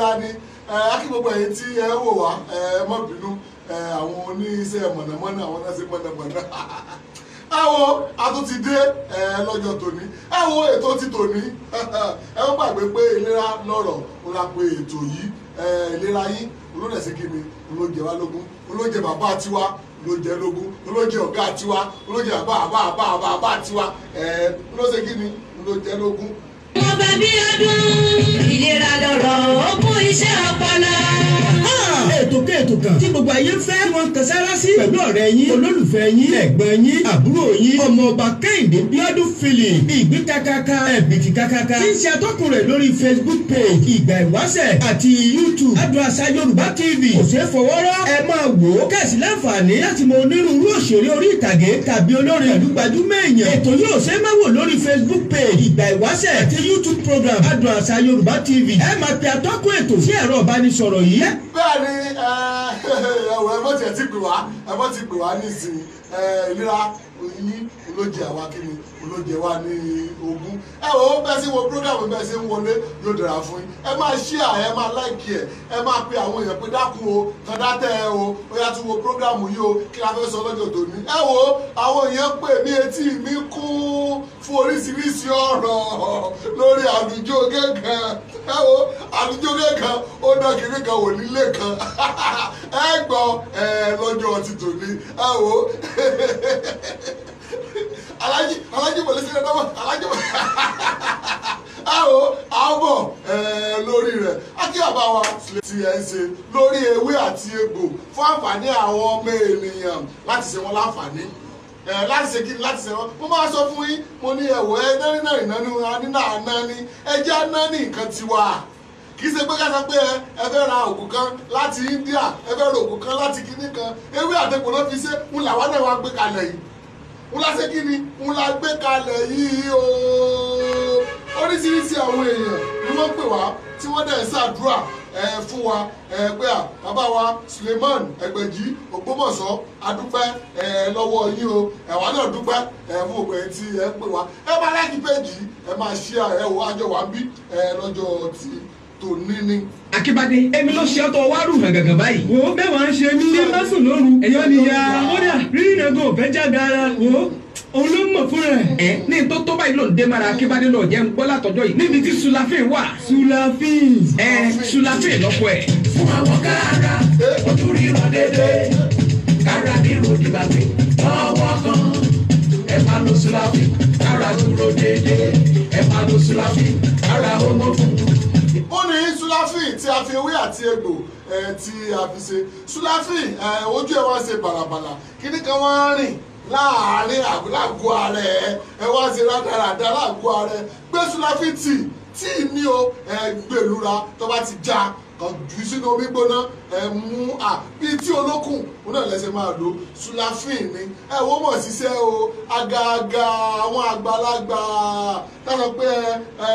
Ìlera ni. Ẹ kí gbogbo ẹ̀yin tí ẹ wò wá, ẹ má bínú. Àwọn oníṣẹ́ mọ̀nàmọ́ná, àwọn náà ṣe mọ̀nàmọ́ná. Ẹ wo, a tún ti dé lọ́jọ́ tòní. Ẹ wo ètò ti tòní. Ẹ ó gbàgbé pé ìlera lọ́rọ̀ ó la pé ètò yìí. Ìlera yín olóòdẹ̀sẹ̀ kí ni olóúnjẹ wa lógún, olóúnjẹ bàbá tiwa olóúnjẹ lógún, olóúnjẹ ọ̀gá tiwa, olóúnjẹ bàbá bàbá bàbá tiwa, olóúnjẹ kí ni olóúnjẹ lógún. Mo bá bí ọdún ìlera lọ́rọ̀ ó kún iṣẹ́ ọpọlọ. Ètò kéètò kan tí gbogbo ayé ń fẹ́ wọn kan sára sí pẹ̀lú ọ̀rẹ́ yín, olólùfẹ́ yín, ẹ̀gbọ́n yín, àbúrò yín, ọmọọba Kẹ́hìndé Bíọ́dún Philip, ìgbín kakaka, ẹ̀bìtì kakaka, tí ń ṣe atọ́kùn rẹ̀ lórí Facebook page Ìgbà Ìwáṣẹ̀ àti YouTube Adùn Àṣà Yorùbá TV. Kò ṣeé fọwọ́rọ́, ẹ máa wò ó kẹ̀sì láǹfààní láti mọ onírúurú òṣèré orí ìtàgé tàbí olórin ìlú gbajúmọ̀ èèyàn. Ètò yóò ṣe é má wò lórí Facebook page Ìgbà Ìwáṣẹ̀ àti YouTube program Adùn Àṣà Yorùbá TV. Ẹ máa pe atọ́kùn ètò sí ẹ̀rọ ìbánisọ̀rọ̀ yìí. Bẹ́ẹ̀ ni, ẹ̀wọ̀ ẹ mọ̀ tiẹ̀ ti pè wá, ẹ mọ̀ ti pè wá nísìnyí. Ìlera yín olóúnjẹ àwa kí ni olóúnjẹ wa ní ogún. Ẹ wò ó, bẹ́ẹ̀ sí wo program bẹ́ẹ̀ sí ń wọlé, yóò dára fún yín. Ẹ máa share, ẹ máa like ẹ, ẹ máa pe àwọn èèyàn pé dákun o, kàdá tẹ ẹ o, ó yá tún wo program yìí o, kí la fẹ́ sọ lọ́jọ́ tòní. Ẹ wò ó, àwọn èèyàn pè mí, etí mi kún fún oríṣiríṣi ọ̀rọ̀ lórí àlùjọ gángan. Ẹ wo, àlùjọ gángan ó dán kiri kan wò nílé kan. Ẹ gbọ́ ẹ lọ́jọ́ ti tòní. Ẹ wò ó, alájí alájí wọlé sílẹ̀ náà, alájí wọlé. Ẹ wo, àbọ̀ lórí rẹ̀ akí àbá wa tí ẹ ń ṣe lórí ewé àti egbò fún àǹfààní àwọn ọmọ ènìyàn, láti ṣe wọn láǹfààní, láti ṣe kí ni, láti ṣe wọn. Mo máa sọ fún yín, mo ní ẹ̀wọ̀ ẹ náírà náírà nínú àná ni ẹ jẹ́ àná ní nǹkan tiwa. Kì í ṣe pé ká sọ pé ẹ fẹ́ ra òògùn kan láti India, ẹ fẹ́ ra òògùn kan láti kinní kan. Ewé àtẹ̀kùn ló fi ṣe ń làwọn náà wá gbé kalẹ̀ yìí, ń la ṣe kí ni ń la gbé kalẹ̀ yìí o. Oríṣiríṣi àwọn èèyàn ni wọ́n pè wá tí wọ́n dẹ̀ ń ṣàdúrà fún wa pé à bàbá wa Suleiman Ẹgbẹ̀jì Ògbómọ̀ṣọ́, adúpẹ́ lọ́wọ́ yín o. Ẹ̀wà náà dúpẹ́ fún ògbẹ́ tí ẹ ń pè wá. Ẹ máa like page, ẹ máa share. Ẹ wò, àjọ wà ń bí lọ́jọ́ tí tòní ni. Akíbádé, èmi ló ṣe ọtọ wá rù hàn gàngàn báyìí. Wo, mẹ́wàá ń ṣe mí ní má sùn lóru, ẹ̀yọ́ ni ya kódà rírìn àgọ́ òfẹ́ jágara. Wo, òun ló mọ̀ fúnra ẹ̀. Ẹ ní tó tó báyìí ló ń dé mara Akíbádé lọ jẹ́ ń gbọ́ látọjọ́ yìí níbi tí Sulafin wà. Sulafin. Ẹ Sulafin lọ́kọ ẹ̀. Fún àwọn kára ojú ríran dédé, kára ríro dìbàgbé lọ́wọ́ kan, ẹ máa lo Sulafin, kára dúró dédé, ẹ máa lo Sulafin, kára olókùn. Ó ní Sulafin tí a fi ewé àti egbò tí a fi ṣe. Sulafin, ojú ẹ wá ṣe bàlàbàlà, kíní kan wá rìn láàárín àgọ́ ara ẹ, ẹ wá ṣe rádaràda láàgọ́ ara ẹ. Gbé Sulafin tíì ní o, ẹ gbèlúra tó bá ti já kan jù sínú omi gbóná, ẹ mú à bíi tí olókùn òun náà lẹsẹ máa lò. Sulafin ni ẹ wọ́n mọ̀ ṣiṣẹ́ o. Àgàgà àwọn àgbàlagbà táwọn pé ẹ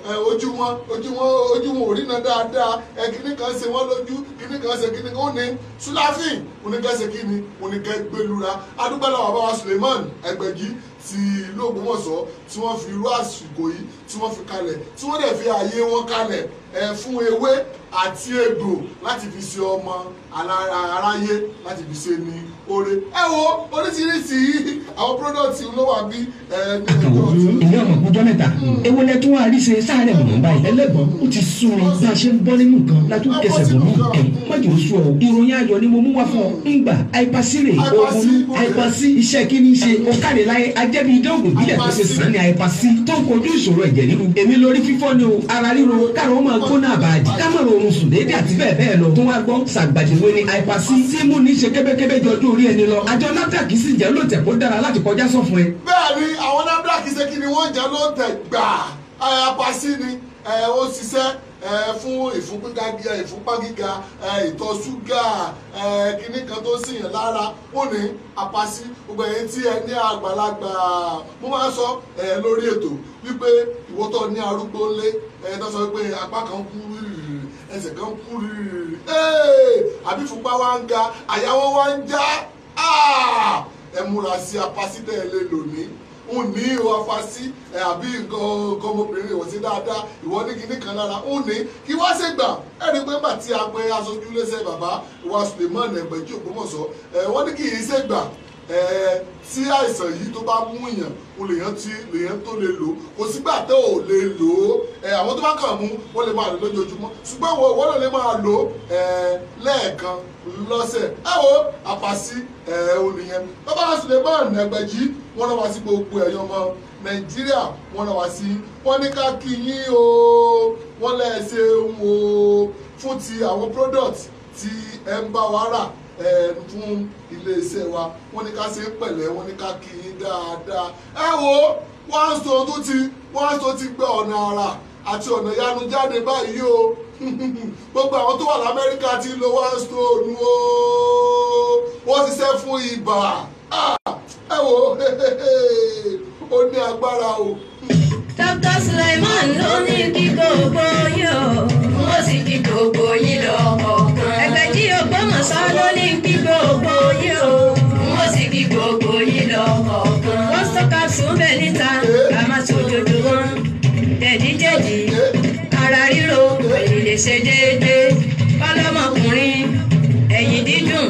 ẹ ojú wọn ojú wọn ojú wọn ò rí náà dáadáa, ẹ kíní kan ṣe wọ́n lójú, kíní kan ṣe kíní kan, ó ní Sulafin oníkẹ́ ṣe kíní oníkẹ́ gbẹlura. Adúgbò làwọn bàbá wa Suleiman Ẹgbẹ̀jì ti ìlú Ògbómọ̀ṣọ́ tí wọ́n fi irú àsìkò yìí tí wọ́n fi kalẹ̀, tí wọ́n dẹ̀ fi ààyè wọn kalẹ̀ fún ewé àti egbò láti fi ṣe ọmọ aráyé, láti fi ṣe ní oore. Ẹ wo oríṣiríṣi àwọn product ló wà bí ní ọjọ́ tí. Ìyá ọmọ kújọ mẹ́ta, ewu lẹ tún wá rí ṣe sáré mọ̀ báyìí. Ẹlẹ́gbọ̀n, ó ti sún mi bá a ṣe ń bọ́ nínú kan látún kẹsẹ̀ bọ̀ mí. Ẹ̀ mọ́jú oṣù ọ, ìròyìn ayọ̀ ni mo mú wá fún ọ. Ńgbà àìpasílẹ̀ oògùn àìpasí iṣẹ́ kí ni ṣe ó káre láyé ajẹ́bí idán ògùn ìbílẹ̀ tó ṣe sàn ní àìpasí tó ń kojú ìṣòro ẹ̀jẹ̀ ríru, èmi lórí fífọ́ ni o, ara ríro, káàró máa gbóná àbàdì, kámọ̀rọ̀ oorun sùn déédéé àti bẹ́ẹ̀ bẹ́ẹ̀ lọ. Tó wá gbọ́ sàgbàdìwé ni àìpasí tí mú ní ṣe kébékébé jọjú orí ẹni lọ. Àjọ NAFDAC sì jẹ́ lóòótẹ́ kó dára láti kọjá sọ́fun ẹ. Bẹ́ẹ̀ ni, àwọn NAFDAC ṣe kí ni wọ́n jẹ́ ló tẹ̀ gbà. Apasi ni ó ṣiṣẹ́ fún ìfúnpá gíga, ìtọ̀ ṣúgà, kíní kan tó sì yàn lára. Ó ní apasi. Gbogbo ẹ̀yin tí ẹ ní àgbàlagbà, mo máa ń sọ lórí ètò wípé ìwọ tó ní arúgbó ńlé tó sọ pé apá kan kú rírì, ẹsẹ̀ kan kú rírì, àbí ìfúnpá wa ń ga, àyà wọn wá ń já, ẹ múra sí apasi tẹ́ ẹ lè lò ní. Ń ní o afasí ẹ àbí nǹkan ọmọbìnrin ìwọ sí dáadáa, ìwọ ní kinní kan lára ń ní kí wá ṣe gbà. Ẹ rí i pé nígbà tí a pe aṣojú iléeṣẹ́ bàbá wa Suleiman Ẹgbẹ̀jì Ògbómọ̀ṣọ́, ẹ wọ́n ní kì í ṣe gbà tí àìsàn yìí tó bá mú yàn o lèyàn tí lèyàn tó lè lò kò sígbà tó ò lè lò ó. Àwọn tó bá kàn mú wọ́n lè máa lò lójoojúmọ́, ṣùgbọ́n wọ́n lè máa lò lẹ́ẹ̀kan lọ́sẹ̀. Ẹ wo àfàsí olùyẹn bàbá Suleiman Ẹgbẹ̀jì wọ́n rán wa sí gbogbo ẹ̀yọ́ ọmọ Nàìjíríà, wọ́n rán wa sí, wọ́n ní ká kí yín o, wọ́n lẹ́ ṣeun o fún ti àwọn product tí ẹ ń bá wa rà fún iléeṣẹ́ wa. Wọ́n ní ká ṣe é pẹ̀lẹ́, wọ́n ní ká kí yín dáadáa. Ẹ wo One Stone tó ti One Stone ti gbé ọ̀nà àrà àti ọ̀nà ìyanu jáde báyìí o. Gbogbo àwọn tó wà l'Amẹ́ríkà ti lo One Stone o, wọ́n ṣiṣẹ́ fún ibà. Ẹ wo ó ní agbára o. Dr. Suleiman ló ní kí gbogbo yín o, wọ́n sì kí gbogbo yín lọ́kọ̀ọ̀kan. Ẹgbẹ̀jì Ògbómọ̀ṣọ́ ló ní kí gbogbo yín o, wọ́n sì kí gbogbo yín lọ́kọ̀ọ̀kan. Wọ́n sọ́ka sùn bẹ́ẹ̀ níta, ká má ṣojoojúmọ́. Jẹ̀díjẹ̀dí, ara ríro, èyí lè ṣe déédéé. Ọlọ́mọkùnrin, ẹ̀yìn dídùn,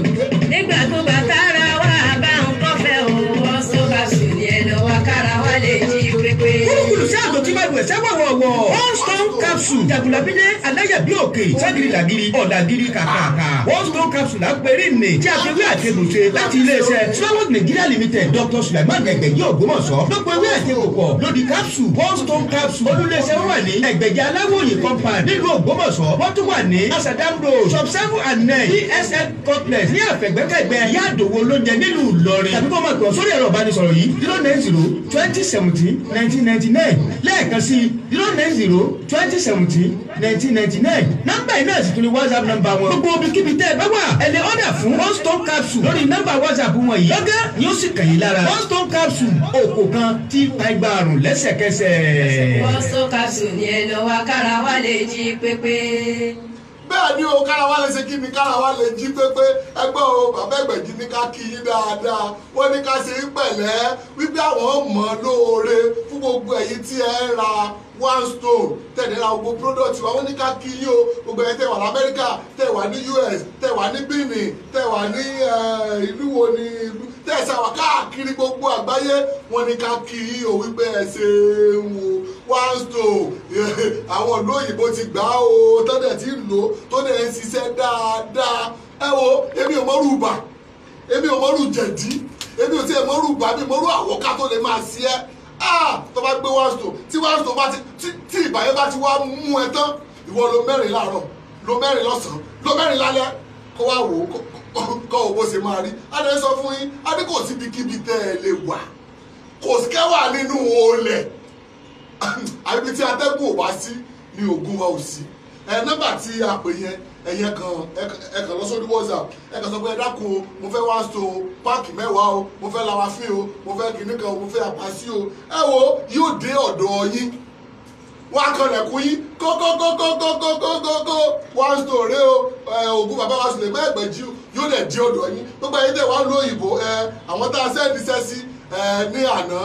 nígbàkúgbà tára wà bá ń kọ́fẹ́ o. Wọ́n sọ́ka sùn ní ẹ lọ́wọ́ kára wá lè jí pépé. Kúrúkúrú sí àgọ́ tí máa wẹ̀ sẹ́wọ̀ wọ̀wọ̀. One Stone capsule jagunlabílẹ̀ aláyàbí òkè ságiri làgiri ọ̀dàgiri kàkàkà. One Stone capsule àpẹẹrẹ ní tí a fi wí àtẹ̀gùnṣe láti iléeṣẹ́ Sulawok Nigeria Limited Dr. Suleiman Ẹgbẹ̀jì Ògbómọ̀ṣọ́. Lọ́pọ̀ ewé àtẹ̀gùnpọ̀ lódi capsule One Stone capsule olúléeṣẹ́ wà ní Ẹgbẹ̀jì Aláwòye compound nílùú Ògbómọ̀ṣọ́. Wọ́n tún wà ní Asadam Road shop 7 and 9 ESL complex ní àfẹ̀gbẹ́kẹ̀gbẹ́ Ìyá Àdòwò lóúnjẹ nílùú Ìlọrin. Tàbí kó máa pè ọ́ sórí ẹ̀rọ ìbánisọ̀rọ̀ yìí 090 20 17 1999 lẹ́ẹ̀kan sí 090 20 17 1999. Nọ́mbà yìí náà sì tún ní WhatsApp nọ́mbà wọn. Gbogbo ibikíbi tẹ́ ẹ bá wà ẹ lè ọ̀dà fún One Stone capsule lórí nọ́mbà WhatsApp wọn yìí. Lọ́gán ni ó sì kàn yín lára. One Stone capsule òkò kan tí pa igba àrùn lẹ́sẹ̀kẹsẹ̀. One Stone capsule ni ẹ lọ wá kára wá lè jí pépé. Bẹ́ẹ̀ ni o, kára wa lè ṣe kí ni, kára wa lè jí pépé. Ẹgbẹ́ o bàbá Ẹgbẹ̀jì ní ká kí yín dáadáa, wọ́n ní ká ṣe é pẹ̀lẹ́ wípé àwọn mọ̀ lóore fún gbogbo ẹ̀yin tí ẹ ń ra One Stone tẹ̀lé ra gbogbo product wa. Wọ́n ní ká kí yín o, gbogbo ẹ̀yin tẹ̀ wà l'Amẹ́ríkà, tẹ̀ wà ní US, tẹ̀ wà ní Benin, tẹ̀ wà ní ìlú wo ni ìlú tẹ̀ ṣàwà káàkiri gbogbo àgbáyé. Wọ́n ní ká kí yín o wípé ẹ ṣeun o. One Stone àwọn ìlú òyìnbó ti gbà á o, tó dẹ̀ ti ń lò tó dẹ̀ ń ṣiṣẹ́ dáadáa. Ẹ wo èmi ò mọ́rù bà, èmi ò mọ́rù jẹ̀dí, èmi ò tiẹ̀ mọ́rù bà, mi mọ́rù àwọ̀ká tó lè máa ṣe ẹ́. Tó bá gbé One Stone tí One Stone bá ti tí ìbàyẹ̀ bá ti wá mú ẹ tán, ìwọ lo mẹ́rin láàárọ̀, lo mẹ́rin lọ́sàn-án, lo mẹ́rin lálẹ́, kó wá wò ó kọ́ ò bó ṣe máa rí. Adé sọ fún yín, adé kò síbikíbi tẹ́ ẹ lè wà, kò sí kẹ́wà nínú olè àbí tí atẹ́gùn ò bá sí ni ògùn wa ò sí. Nọ́mbà tí a pè yẹn, ẹ̀yẹ kan ẹ kàn lọ sórí WhatsApp, ẹ kàn sọ pé ẹ dákun o, mo fẹ́ One Stone páàkì 10 o, mo fẹ́ lawafin o, mo fẹ́ kinní kan o, mo fẹ́ apasi o. Ẹ wo yóò dé ọ̀dọ̀ yín, wọ́n á kanlẹ̀kùn yín kókókókókókókókó. One Stone rẹ o, ògùn bàbá wa Suleiman Ẹgbẹ̀jì yóò dẹ̀ dé ọ̀dọ̀ yín. Gbogbo ẹ̀yin tẹ̀ wá lóyìnbó àwọn tá a sẹ́ẹ̀dì sẹ́ sí ní àná,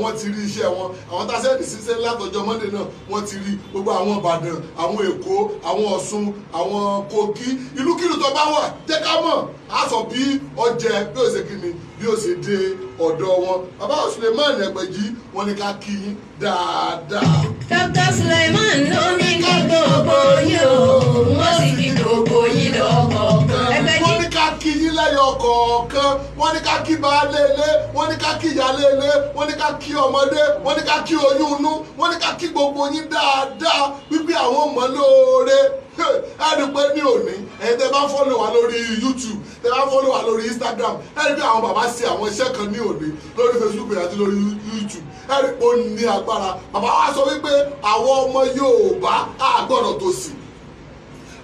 wọ́n ti rí iṣẹ́ wọn. Àwọn tá a sẹ́ẹ̀dì síṣẹ́ látọjọ́ Monday náà wọ́n ti rí. Gbogbo àwọn Ìbàdàn, àwọn Èkó, àwọn Ọ̀ṣun, àwọn Kogi, ìlúkìlú tó bá wà jẹ́ ká mọ̀, á sọ bí ọjẹ́ bí ó ṣe kíni bí ó ṣe dé ọ̀dọ̀ wọn. Bàbá Suleiman Ẹgbẹ̀jì wọ́n ní ká kí yín dáadáa. Dr. Suleiman ló ní kí gbogbo yín o, wọ́n sì kí gbogbo yín lọ́kọ̀ọ̀kan. Wọ́n ní ká kí yín lẹ́yọ kọ̀ọ̀kan, wọ́n ní ká kí baálé ilé, wọ́n ní ká kí ìyálé ilé, wọ́n ní ká kí ọmọdé, wọ́n ní ká kí oyún inú, wọ́n ní ká kí gbogbo yín dáadáa wípé àwọn mọ̀ lóore. Ẹ rí pé ní òní ẹ̀yin tẹ́ bá ń fọ́lọ̀ wá lórí YouTube, tẹ́ bá ń fọ́lọ̀ wá lórí Instagram, ẹ rí pé àwọn bàbá ṣe àwọn iṣẹ́ kan ní òní lórí Facebook àti lórí YouTube. Ẹ rí pé ó ní agbára. Bàbá wa sọ wípé àwọn ọmọ Yorùbá á gbọ́dọ̀ tòṣì.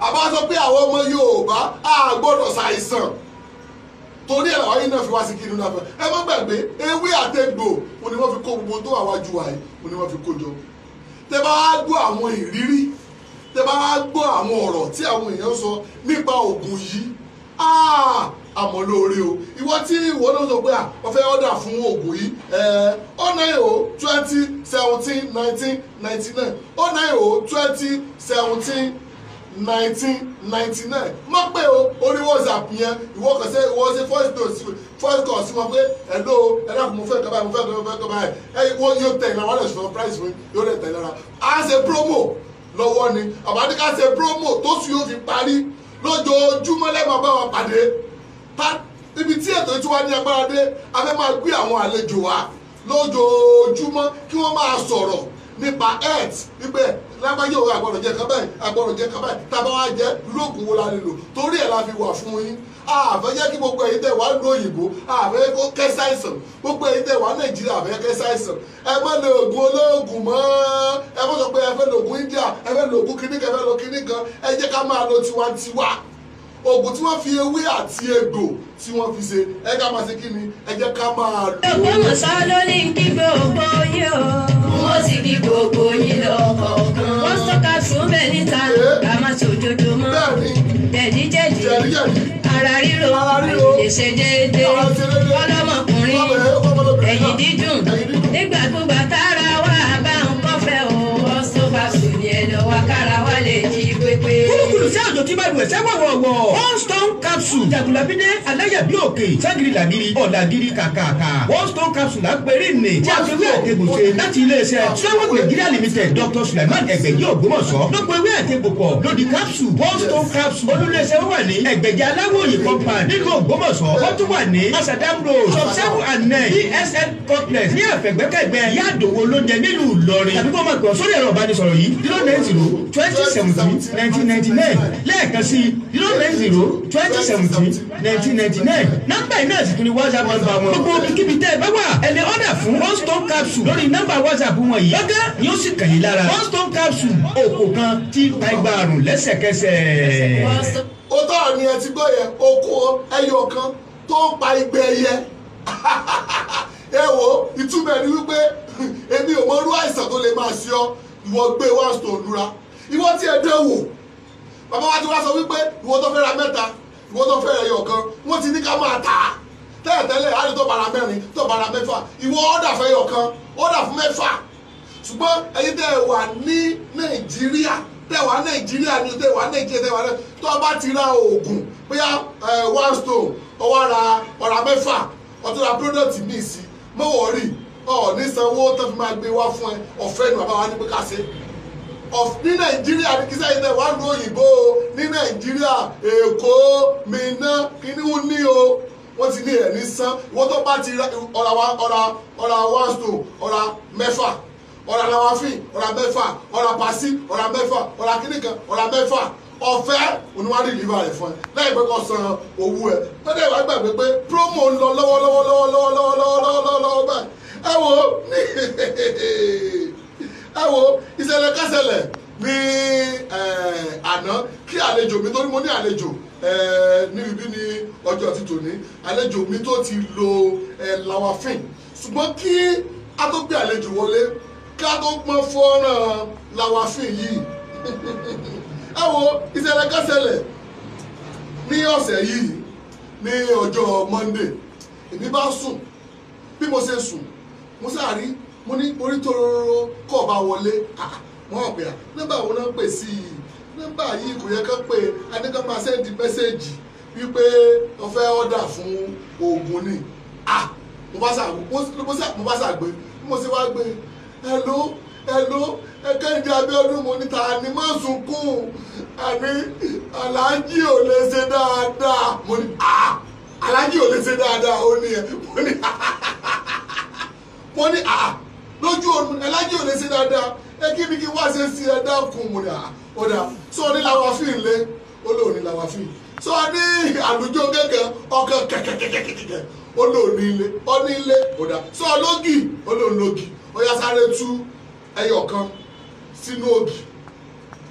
Àbá sọ pé àwọn ọmọ Yorùbá á gbọ́dọ̀ ṣàìsàn. Torí ẹ̀ wáyé náà fi wá sí kí inú náà fẹ́. Ẹ má gbàgbé ewé àtegbò òun ni wọ́n fi kó gbogbo tó wà wájú wa yìí, òun ni wọ́n fi kó jọ. Tẹ́ bá wá gbọ́ àwọn ìrírí, tẹ́ bá wá gbọ́ àwọn ọ̀rọ̀ tí àwọn èèyàn sọ nípa ògùn yìí, Àmọ́ lóore o. Ìwọ tí ìwọ náà sọ pé wọ́n fẹ́ ọ̀dà fún oògùn yìí, 090 20 17 19 99, 090 20 17 19 99. Mọ̀ pé o orí WhatsApp yẹn, ìwọ kàn ṣe ìwọ ṣe first dose first call sí wọn pé hello, ẹ dákun, mo fẹ́ kọ́ báyìí, mo fẹ́ kọ́ báyìí. Ẹ wọ́n yóò tẹ̀ ìlànà wàlẹ̀ ṣùgbọ́n price mi yóò lè tẹ̀ lára. A ṣe promo lọ́wọ́ ni àbádíká ṣe promo tó sì yóò fi parí lójoojúmọ́ lẹ́ẹ̀ma bá wa pàdé. Ibi tí ètò yìí tí wàá ní agbára dé, a fẹ́ máa gbé àwọn àlejò wa lójoojúmọ́ kí wọ́n máa sọ̀rọ̀ nípa health, wípé lágbájá òun àgbọ̀dọ̀ jẹ kan báyìí, àgbọ̀dọ̀ jẹ kan báyìí, tàbá wá jẹ lóògùn wo la lè lò, torí ẹ̀ la fi wà fún yín. Àfẹ́ jẹ́ kí gbogbo ẹ̀yin tẹ̀ wá ń lo òyìnbó, àfẹ́ kó kẹ́sàìsàn, gbogbo ẹ̀yin tẹ̀ wá Nàìjíríà, àfẹ́ kẹ́sàìsàn. Ẹ má lo oògùn olóògùn mọ́, ẹ má sọ pé ẹ fẹ́ lo oògùn India, ẹ fẹ́ lo oògùn kíní kan, ẹ fẹ́ lo kíní kan. Ẹ jẹ́ ká máa lo tiwantiwa, oògùn tí wọ́n fi ewé àti egbò tí wọ́n fi ṣe. Ẹ ká máa ṣe kí ni, ẹ jẹ́ ká máa lò. Ògbómọ̀ṣọ́ ló ní kí gbogbo yín o, wọ́n sì kí gbogbo yín lọ́kọ̀ọ̀kan. Wọ́n sọ́ka sùn bẹ́ẹ̀ níta, ká má ṣòjòjò mọ́. Jẹ̀díjẹ̀dí, ara ríro, àìlèṣe déédéé, ọlọ́mọkùnrin, ẹ̀yìn dídùn, nígbàkúgbà tára wà bá ń kọ́fẹ́ o, wọ́n sọ́ka sùn ní ẹ lọ wá kára wá lè jí pépé. Kúlùkùlù sí àjò tí bá lu ẹ̀sẹ̀ wọ̀wọ̀wọ̀. One stone capsule. Jagunlabi dé aláyàbí òkè. Ságiri làgiri ọ̀làgiri kàkàkà. One stone capsule àpẹẹrẹ nì. Tí a fi wé àtẹ̀gbò ṣe láti ilé-iṣẹ́ Sewon Nigeria Limited, Dr. Sulaiman Ẹgbẹ̀jì Ògbómọ̀ṣọ́. Lọ́pọ̀ ewé àtẹ̀gbò pọ̀ lódi capsule. One stone capsule. Olúléeṣẹ́ wà ní Ẹgbẹ̀jì Aláwòye compound nílùú Ògbómọ̀ṣọ́. Wọ́n tún wà ní Asadam Road, shop 7 and 9, ESN complex ní àfẹ̀gbẹ́kẹ̀gbẹ́ Yádòwò lóúnjẹ nílùú Ìlọrin. Tàbí kó máa pè ọ́ sórí ẹ̀rọ ìbánisọ̀rọ̀ yìí 090 20 17 19 99, lẹ́ẹ̀kan sí 090 20 17 19 99. Nọ́mbà yìí náà sì tún ní WhatsApp nọ́mbà wọn. Gbogbo ibikíbi tẹ́ ẹ bá wà, ẹ lè ọ̀dà fún one stone capsule lórí nọ́mbà WhatsApp wọn yìí. Lọ́gán ni ó sì kàn yín lára. One stone capsule, òkò kan tí pa igba àrùn lẹ́sẹ̀kẹsẹ̀. Ó tọrọ ni ẹ ti gbọ́ yẹn, okun ẹyọ kan tó ń pa igbe ẹyẹ. Ẹ wo ìtumọ̀ ẹni wípé èmi ò mọ irú àìsàn tó lè máa ṣe ọ́, ìwọ gbé one stone lura. Ìwọ tí ẹ dé wò, bàbá wa ti wá sọ wípé ìwọ tó fẹ́ ra mẹ́ta, ìwọ tó fẹ́ ra ẹyọ kan, wọ́n ti ní ká máa tà á tẹ́lẹ̀tẹ́lẹ̀ á lè tó bara mẹ́rin, tó bara mẹ́fà, ìwọ ọ̀dà fẹ́ ẹyọ kan, ọ̀dà fún mẹ́fà. Ṣùgbọ́n ẹ̀yin tẹ́ ẹ wà ní Nàìjíríà, tẹ́ wà Nàìjíríà ni, tẹ́ wà Nàìjíríà, tẹ́ wà náà, tó bá ti ra oògùn bóyá one stone, ọwọ́ ra ọ̀rà mẹ́fà, ọtún ra product míì sí, mọ́wọ́ rí ọ̀ ní sanwó tó fi máa gbé wá fún ẹ, ọ̀fẹ́ ni bàbá wa ní pé ká ṣe ní Nàìjíríà. Ní kíṣẹ́ yìí tẹ̀ wá lu òyìnbó ní Nàìjíríà, Èkó, Minna, kíní ní o, wọ́n ti ní ẹ̀ ní san. Ìwọ́n tó bá ti ọ̀rà ọ̀rà one stone, ọ̀rà mẹ́fà, ọ̀rà làwáfín, ọ̀rà mẹ́fà, ọ̀rà pàṣí, ọ̀rà mẹ́fà, ọ̀rà kíníkan, ọ̀rà mẹ́fà, ọ̀fẹ́ oníwádìí ìlú rẹ̀ fún ẹ láì pé kó san owó ẹ. Tọ́jú ìwà gbàgbé pé promo ń lọ lọ́wọ́lọ́wọ́ lọ́wọ́lọ́wọ́ báyìí. Ẹ wo ní ẹ wo ìṣẹ̀lẹ̀ kẹsẹ̀lẹ̀ ní àná kí àlejò mi, torí mo ní àlejò níbi bí ní ọjọ́ ti tòní, àlejò mi tó ti lo lawafin. Ṣùgbọ́n kí a tó gbé àlejò wọlé, ká tó pọn fọ́nrán lawafin yìí. Ẹ wo ìṣẹ̀lẹ̀ kẹsẹ̀lẹ̀ ní ọ̀sẹ̀ yìí ní ọjọ́ Monday, èmi bá sùn, bí mo ṣe sùn mo sáà rí mo ní orí tóróró kọ́ bá wọlé. Wọ́n pè á nọ́mbà wo náà pè sí i, nọ́mbà yìí kò yẹ ká pè é, ní ká máa sẹ́ndì mẹ́sẹ̀gì wípé wọ́n fẹ́ ọ́dà fún oògùn ni. Mo bá ṣàgbé, mo ṣe wá gbé, hello hello, Kẹ́hìndé Abíọ́dún. Mo ní ta ni, má sunkún, àní aláàjì ò lè ṣe dáadáa. Mo ní aláàjì ò lè ṣe dáadáa, ó ní ẹ, mo ní lójú oorun aláàjì ò lè ṣe dáadáa, ẹ kí mi kí wá ṣe sí ẹ dákun. Mo ní ó dà sọ ní làwáfíì lé, ó lóun ní làwáfíì, sọ ní àlùjọ gẹ́gẹ́ ọkàn kẹ̀kẹ̀kẹ̀kẹ̀kẹ̀, ó lóun ní ilé, ó ní ilé, ó dà sọ lógì, ó lóun lógì, ó yá sáré tú ẹyọ kan sínú ògì,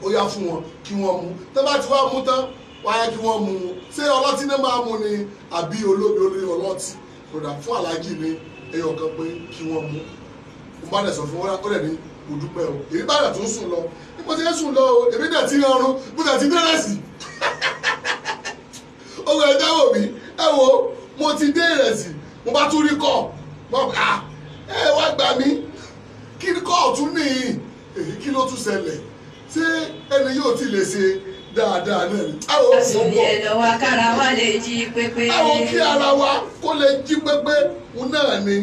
ó yá fún wọn kí wọ́n mu. Tó bá ti wá mú tán, wáyé kí wọ́n mu. Ṣé ọlọ́tí náà máa mu ni àbí olómi olórí ọlọ́tí? Kò dà fún aláàjì ní ẹyọ kan pé kí wọ́n mu. Mo bá dẹ̀ sọ fún wọn, ó dẹ̀ ní kò dúpẹ́ o. Èmi bá dẹ̀ tún sùn lọ, bí mo ti ń sùn lọ o, èmi dẹ̀ ti rọrùn, mo dẹ̀ ti dẹ́rẹ́sì. Owó ẹjọ́ Mo ti dé Ìrẹsì, mo bá tún rí kọ́ ẹ wá gbà mí, kí ni kọ́ ọ̀tún ní èyí, kí ló tún ṣẹlẹ̀? Ṣé ẹni yóò ti lè ṣe dáadáa náà ni? Àsùnì ẹ̀dọ̀ wa kára wa lè jí pépé. Àwọn kí ara wa kó lè jí pépé náà ni.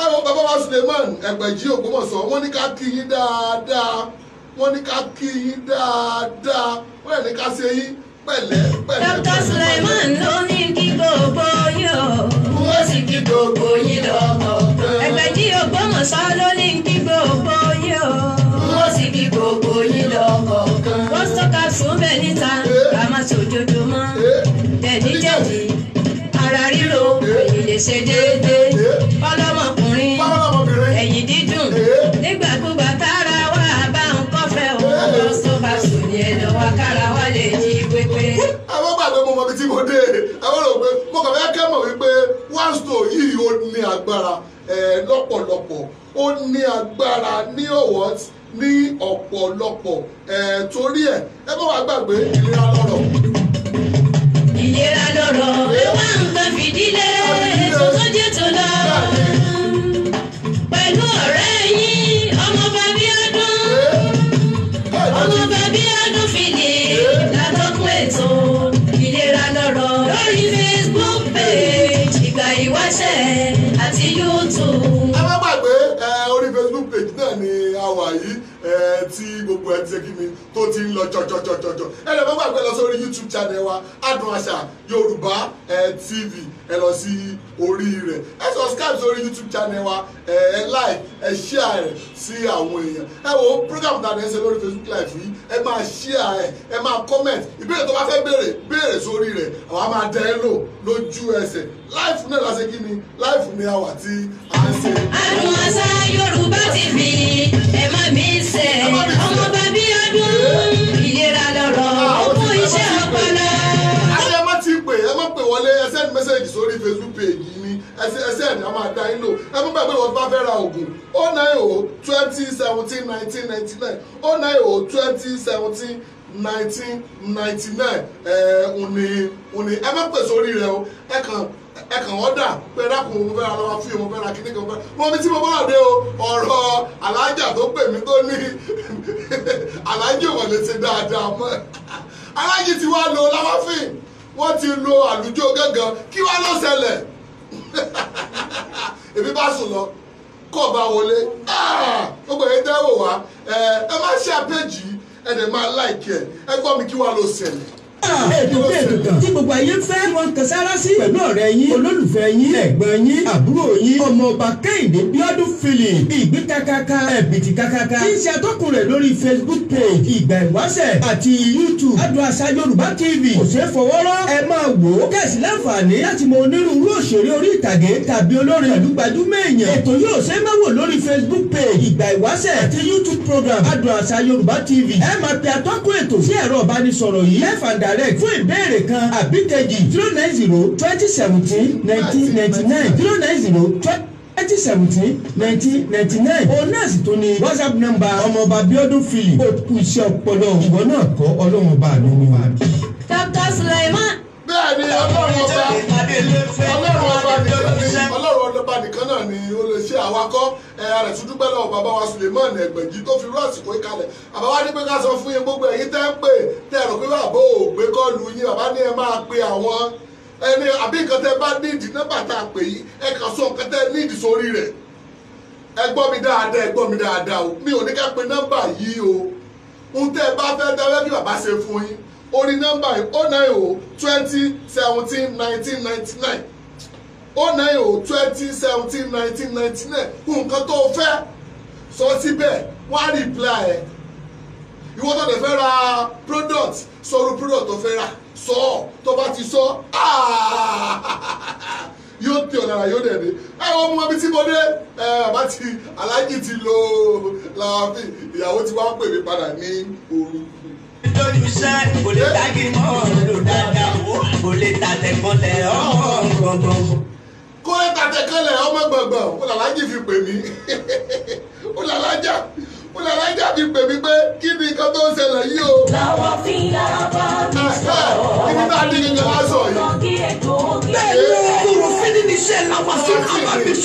Àwọn bàbá wa Suleiman Ẹgbẹ̀jì Ògbómọ̀ṣọ́, wọ́n ní ká kí yín dáadáa, wọ́n ní ká kí yín dáadáa, wọ́n ní ká ṣe yín pẹ̀lẹ́ pẹ̀lẹ́. Dr. Suleiman ló ní kí gbogbo yín o, wọ́n sì kí gbogbo yín lọ́kọ̀. Ẹgbẹ̀jì Ògbómọ̀ṣọ́ ló ní kí gbogbo yín o, wọ́n sì kí gbogbo yín lọ́kọ̀. Wọ́n sọ́ka sùn bẹ́ẹ̀ níta, ká má ṣojoojúmọ́. Jẹ̀díjẹ̀dí, ara ríro, èyí lè ṣe déédéé. Ọlọ́mọkùnrin, ẹ̀yìn dídùn, nígbàkúgbà tára wà bá ń kọ́fẹ́ o. Wọ́n sọ́ka sùn ní ẹ̀dọ̀ wa kára wa lè jí pépé. Àwọn gbàgbé mo mọ ibi tí mo dé, àwọn rò pé mo kàn fẹ́ kẹ́ mọ̀ wípé one stone yìí ó ní agbára lọ́pọ̀lọpọ̀, ó ní agbára ní ọ̀wọ́ ní ọ̀pọ̀lọpọ̀, torí ẹ̀ ẹ bá wà gbàgbé ìlera lọ́rọ̀. Ìlera lọ́rọ̀, ẹ wá nǹkan fìdílé ètò tó jẹ́ tó lọ. Pẹ̀lú ọ̀rẹ́ yín, ọmọọba Bíọ́dún, ọmọọba Bíọ́dún fìdí látọ́kùn ètò ìlera lọ́rọ̀ lórí Facebook page Ìgbà Ìwáṣẹ̀ àti YouTube. Ẹ má gbàgbé orí Facebook page náà ni a wà yìí tí gbogbo ẹ ti ṣe kí ni tó ti ń lọ jọjọjọjọjọ. Ẹ lè má gbàgbé lọ sórí YouTube channel wa Adùn Àṣà Yorùbá TV, ẹ lọ sí orí rẹ̀, ẹ subscribe sórí YouTube channel wa, ẹ like, ẹ share rẹ̀ sí àwọn èèyàn. Ẹ wo program tàbí ẹ ṣe lórí Facebook live yìí, ẹ máa share ẹ máa comment, ìbéèrè tó bá fẹ́ béèrè béèrè sórí rẹ̀, àwa máa dẹ ẹ lò lójú ẹsẹ̀. Live náà la ṣe kí ni, live ni a wà tí a ń ṣe. Adùn Àṣà Yorùbá TV, ẹ má mi ṣe ọmọọba Bíọ́dún, ìlera lọ́rọ̀, ó kú iṣẹ́ ọpọlọ. Àti ẹ má ti pè, ẹ má pè wọlé, ẹ send message sórí Facebook page yìí ni, ẹ send, a máa dá yín lò. Ẹ má gbàgbé wọn bá fẹ́ ra oògùn 090 20 17 19 99 090 20 17 19 99. Òní ẹ má pè sórí rẹ o, ẹ kàn ọ́dà pé dákun mo fẹ́ ra lọ́wọ́ fún yìí, mo fẹ́ ra kíní kan, mo fẹ́ ra mo tí mo bá wà dé o. Ọ̀rọ̀ alájà tó pè mí tó ní alájì wọ̀ lè ṣe dáadáa mọ́, alájì ti wá lo láwáfín, wọ́n ti lo àlùjọ gángan, kí wá ló ṣẹlẹ̀? Èmi bá sùn lọ kọ́ bá wọlé, gbogbo ẹ̀yin tẹ́ wò wá, ẹ má ṣe àpéjì, ẹ dẹ̀ máa láìkẹ́ ẹ gbọ́ mi, kí wá ló ṣẹlẹ̀? Ètò kan tí gbogbo ayé ń fẹ́ wọn kan sára sí pẹ̀lú ọ̀rẹ́ yín, olólùfẹ́ yín, ẹ̀gbọ́n yín, àbúrò yín, ọmọọba Kẹ́hìndé Bíọ́dún Philip, ìgbín kakaka, ẹ̀bìtì kakaka, tí ń ṣe atọ́kùn rẹ̀ lórí Facebook page Ìgbà Ìwáṣẹ̀ àti YouTube Adùn Àṣà Yorùbá TV. Kò ṣeé fọwọ́rọ́, ẹ máa wò ó kẹ̀sì láǹfààní láti mọ onírúurú òṣèré orí ìtàgé tàbí olórin pẹ̀lú gbajúmọ̀ èèyàn. Ètò yóò ṣe é máa wò lórí Facebook page Ìgbà Ìwáṣẹ̀ àti YouTube program Adùn Àṣà Yorùbá TV. Ẹ máa pe atọ́kùn ètò sí ẹ̀rọ ìbánisọ̀rọ̀ yìí lẹ́fàndà fún ìbéèrè kan àbí kejì 090 20 17 19 99 090 20 17 19 99. Òun náà sì tún ní WhatsApp number ọmọọba Bíọ́dún Philip. Ó kú iṣẹ́ ọpọlọ ìwọ náà kọ́ ọlọ́run ọba mi ni wa. Dr. Suleiman. Bẹ́ẹ̀ ni ọlọ́run ọba nìkan náà ni ó lè ṣe àwakọ́. Ẹ tún dúpẹ́ lọ́wọ́ bàbá wa Suleiman Ẹgbẹ̀jì tó fi rú àsìkò yìí kalẹ̀. Bàbá wa ní pé ká sọ fún yín gbogbo ẹ̀yin tẹ́ ń pè tẹ́ rò pé bàbá ò gbé kọ́ọ̀lù yín, bàbá ní ẹ máa pe àwọn ẹni àbí nǹkan tẹ́ bá nídìí nọ́mbà tá a pè yìí, ẹ kàn sọ nǹkan tẹ́ nídìí sórí rẹ̀. Ẹ gbọ́ mi dáadáa, ẹ gbọ́ mi dáadáa o, mi ò ní ká pe nọ́mbà yìí o. Ohun tẹ́ ẹ bá fẹ́ dáwẹ́ kí bàbá ṣe fún yín orí nọ́mbà yìí 090 20 17 19 99 090 20 17 19 99. Nǹkan tó fẹ́ sọ síbẹ̀ wọ́n á reply ẹ̀. Ìwọ tó lè fẹ́ ra product, sọ̀rọ̀ product tó fẹ́ rà sọ ọ́, tó bá ti sọ yóò tẹ ọ lára, yóò dẹ̀ dé. Ẹ wọ́n mú ibi tí mo dé, bàbá ti aláàjì ti lo làáfin, ìyàwó ti wá pè mí padà ní òru. Lójú iṣẹ́ kò lè dági mọ́ lò dáadáa, kò lè tàtẹ̀kànlẹ̀ ọmọ gbọ̀ngbọ̀n. Kó lè tàtẹ̀kànlẹ̀ ọmọ gbọ̀ngbọ̀n, ó làlájì fi pè mí, ó làlájà fi pè mí pé kí ni nǹkan tó ń ṣẹlẹ̀ yìí o. Làwọn fi lábá mi sọ̀rọ̀. Ibi tá a dín gẹ́gẹ́ lásọ̀ yìí.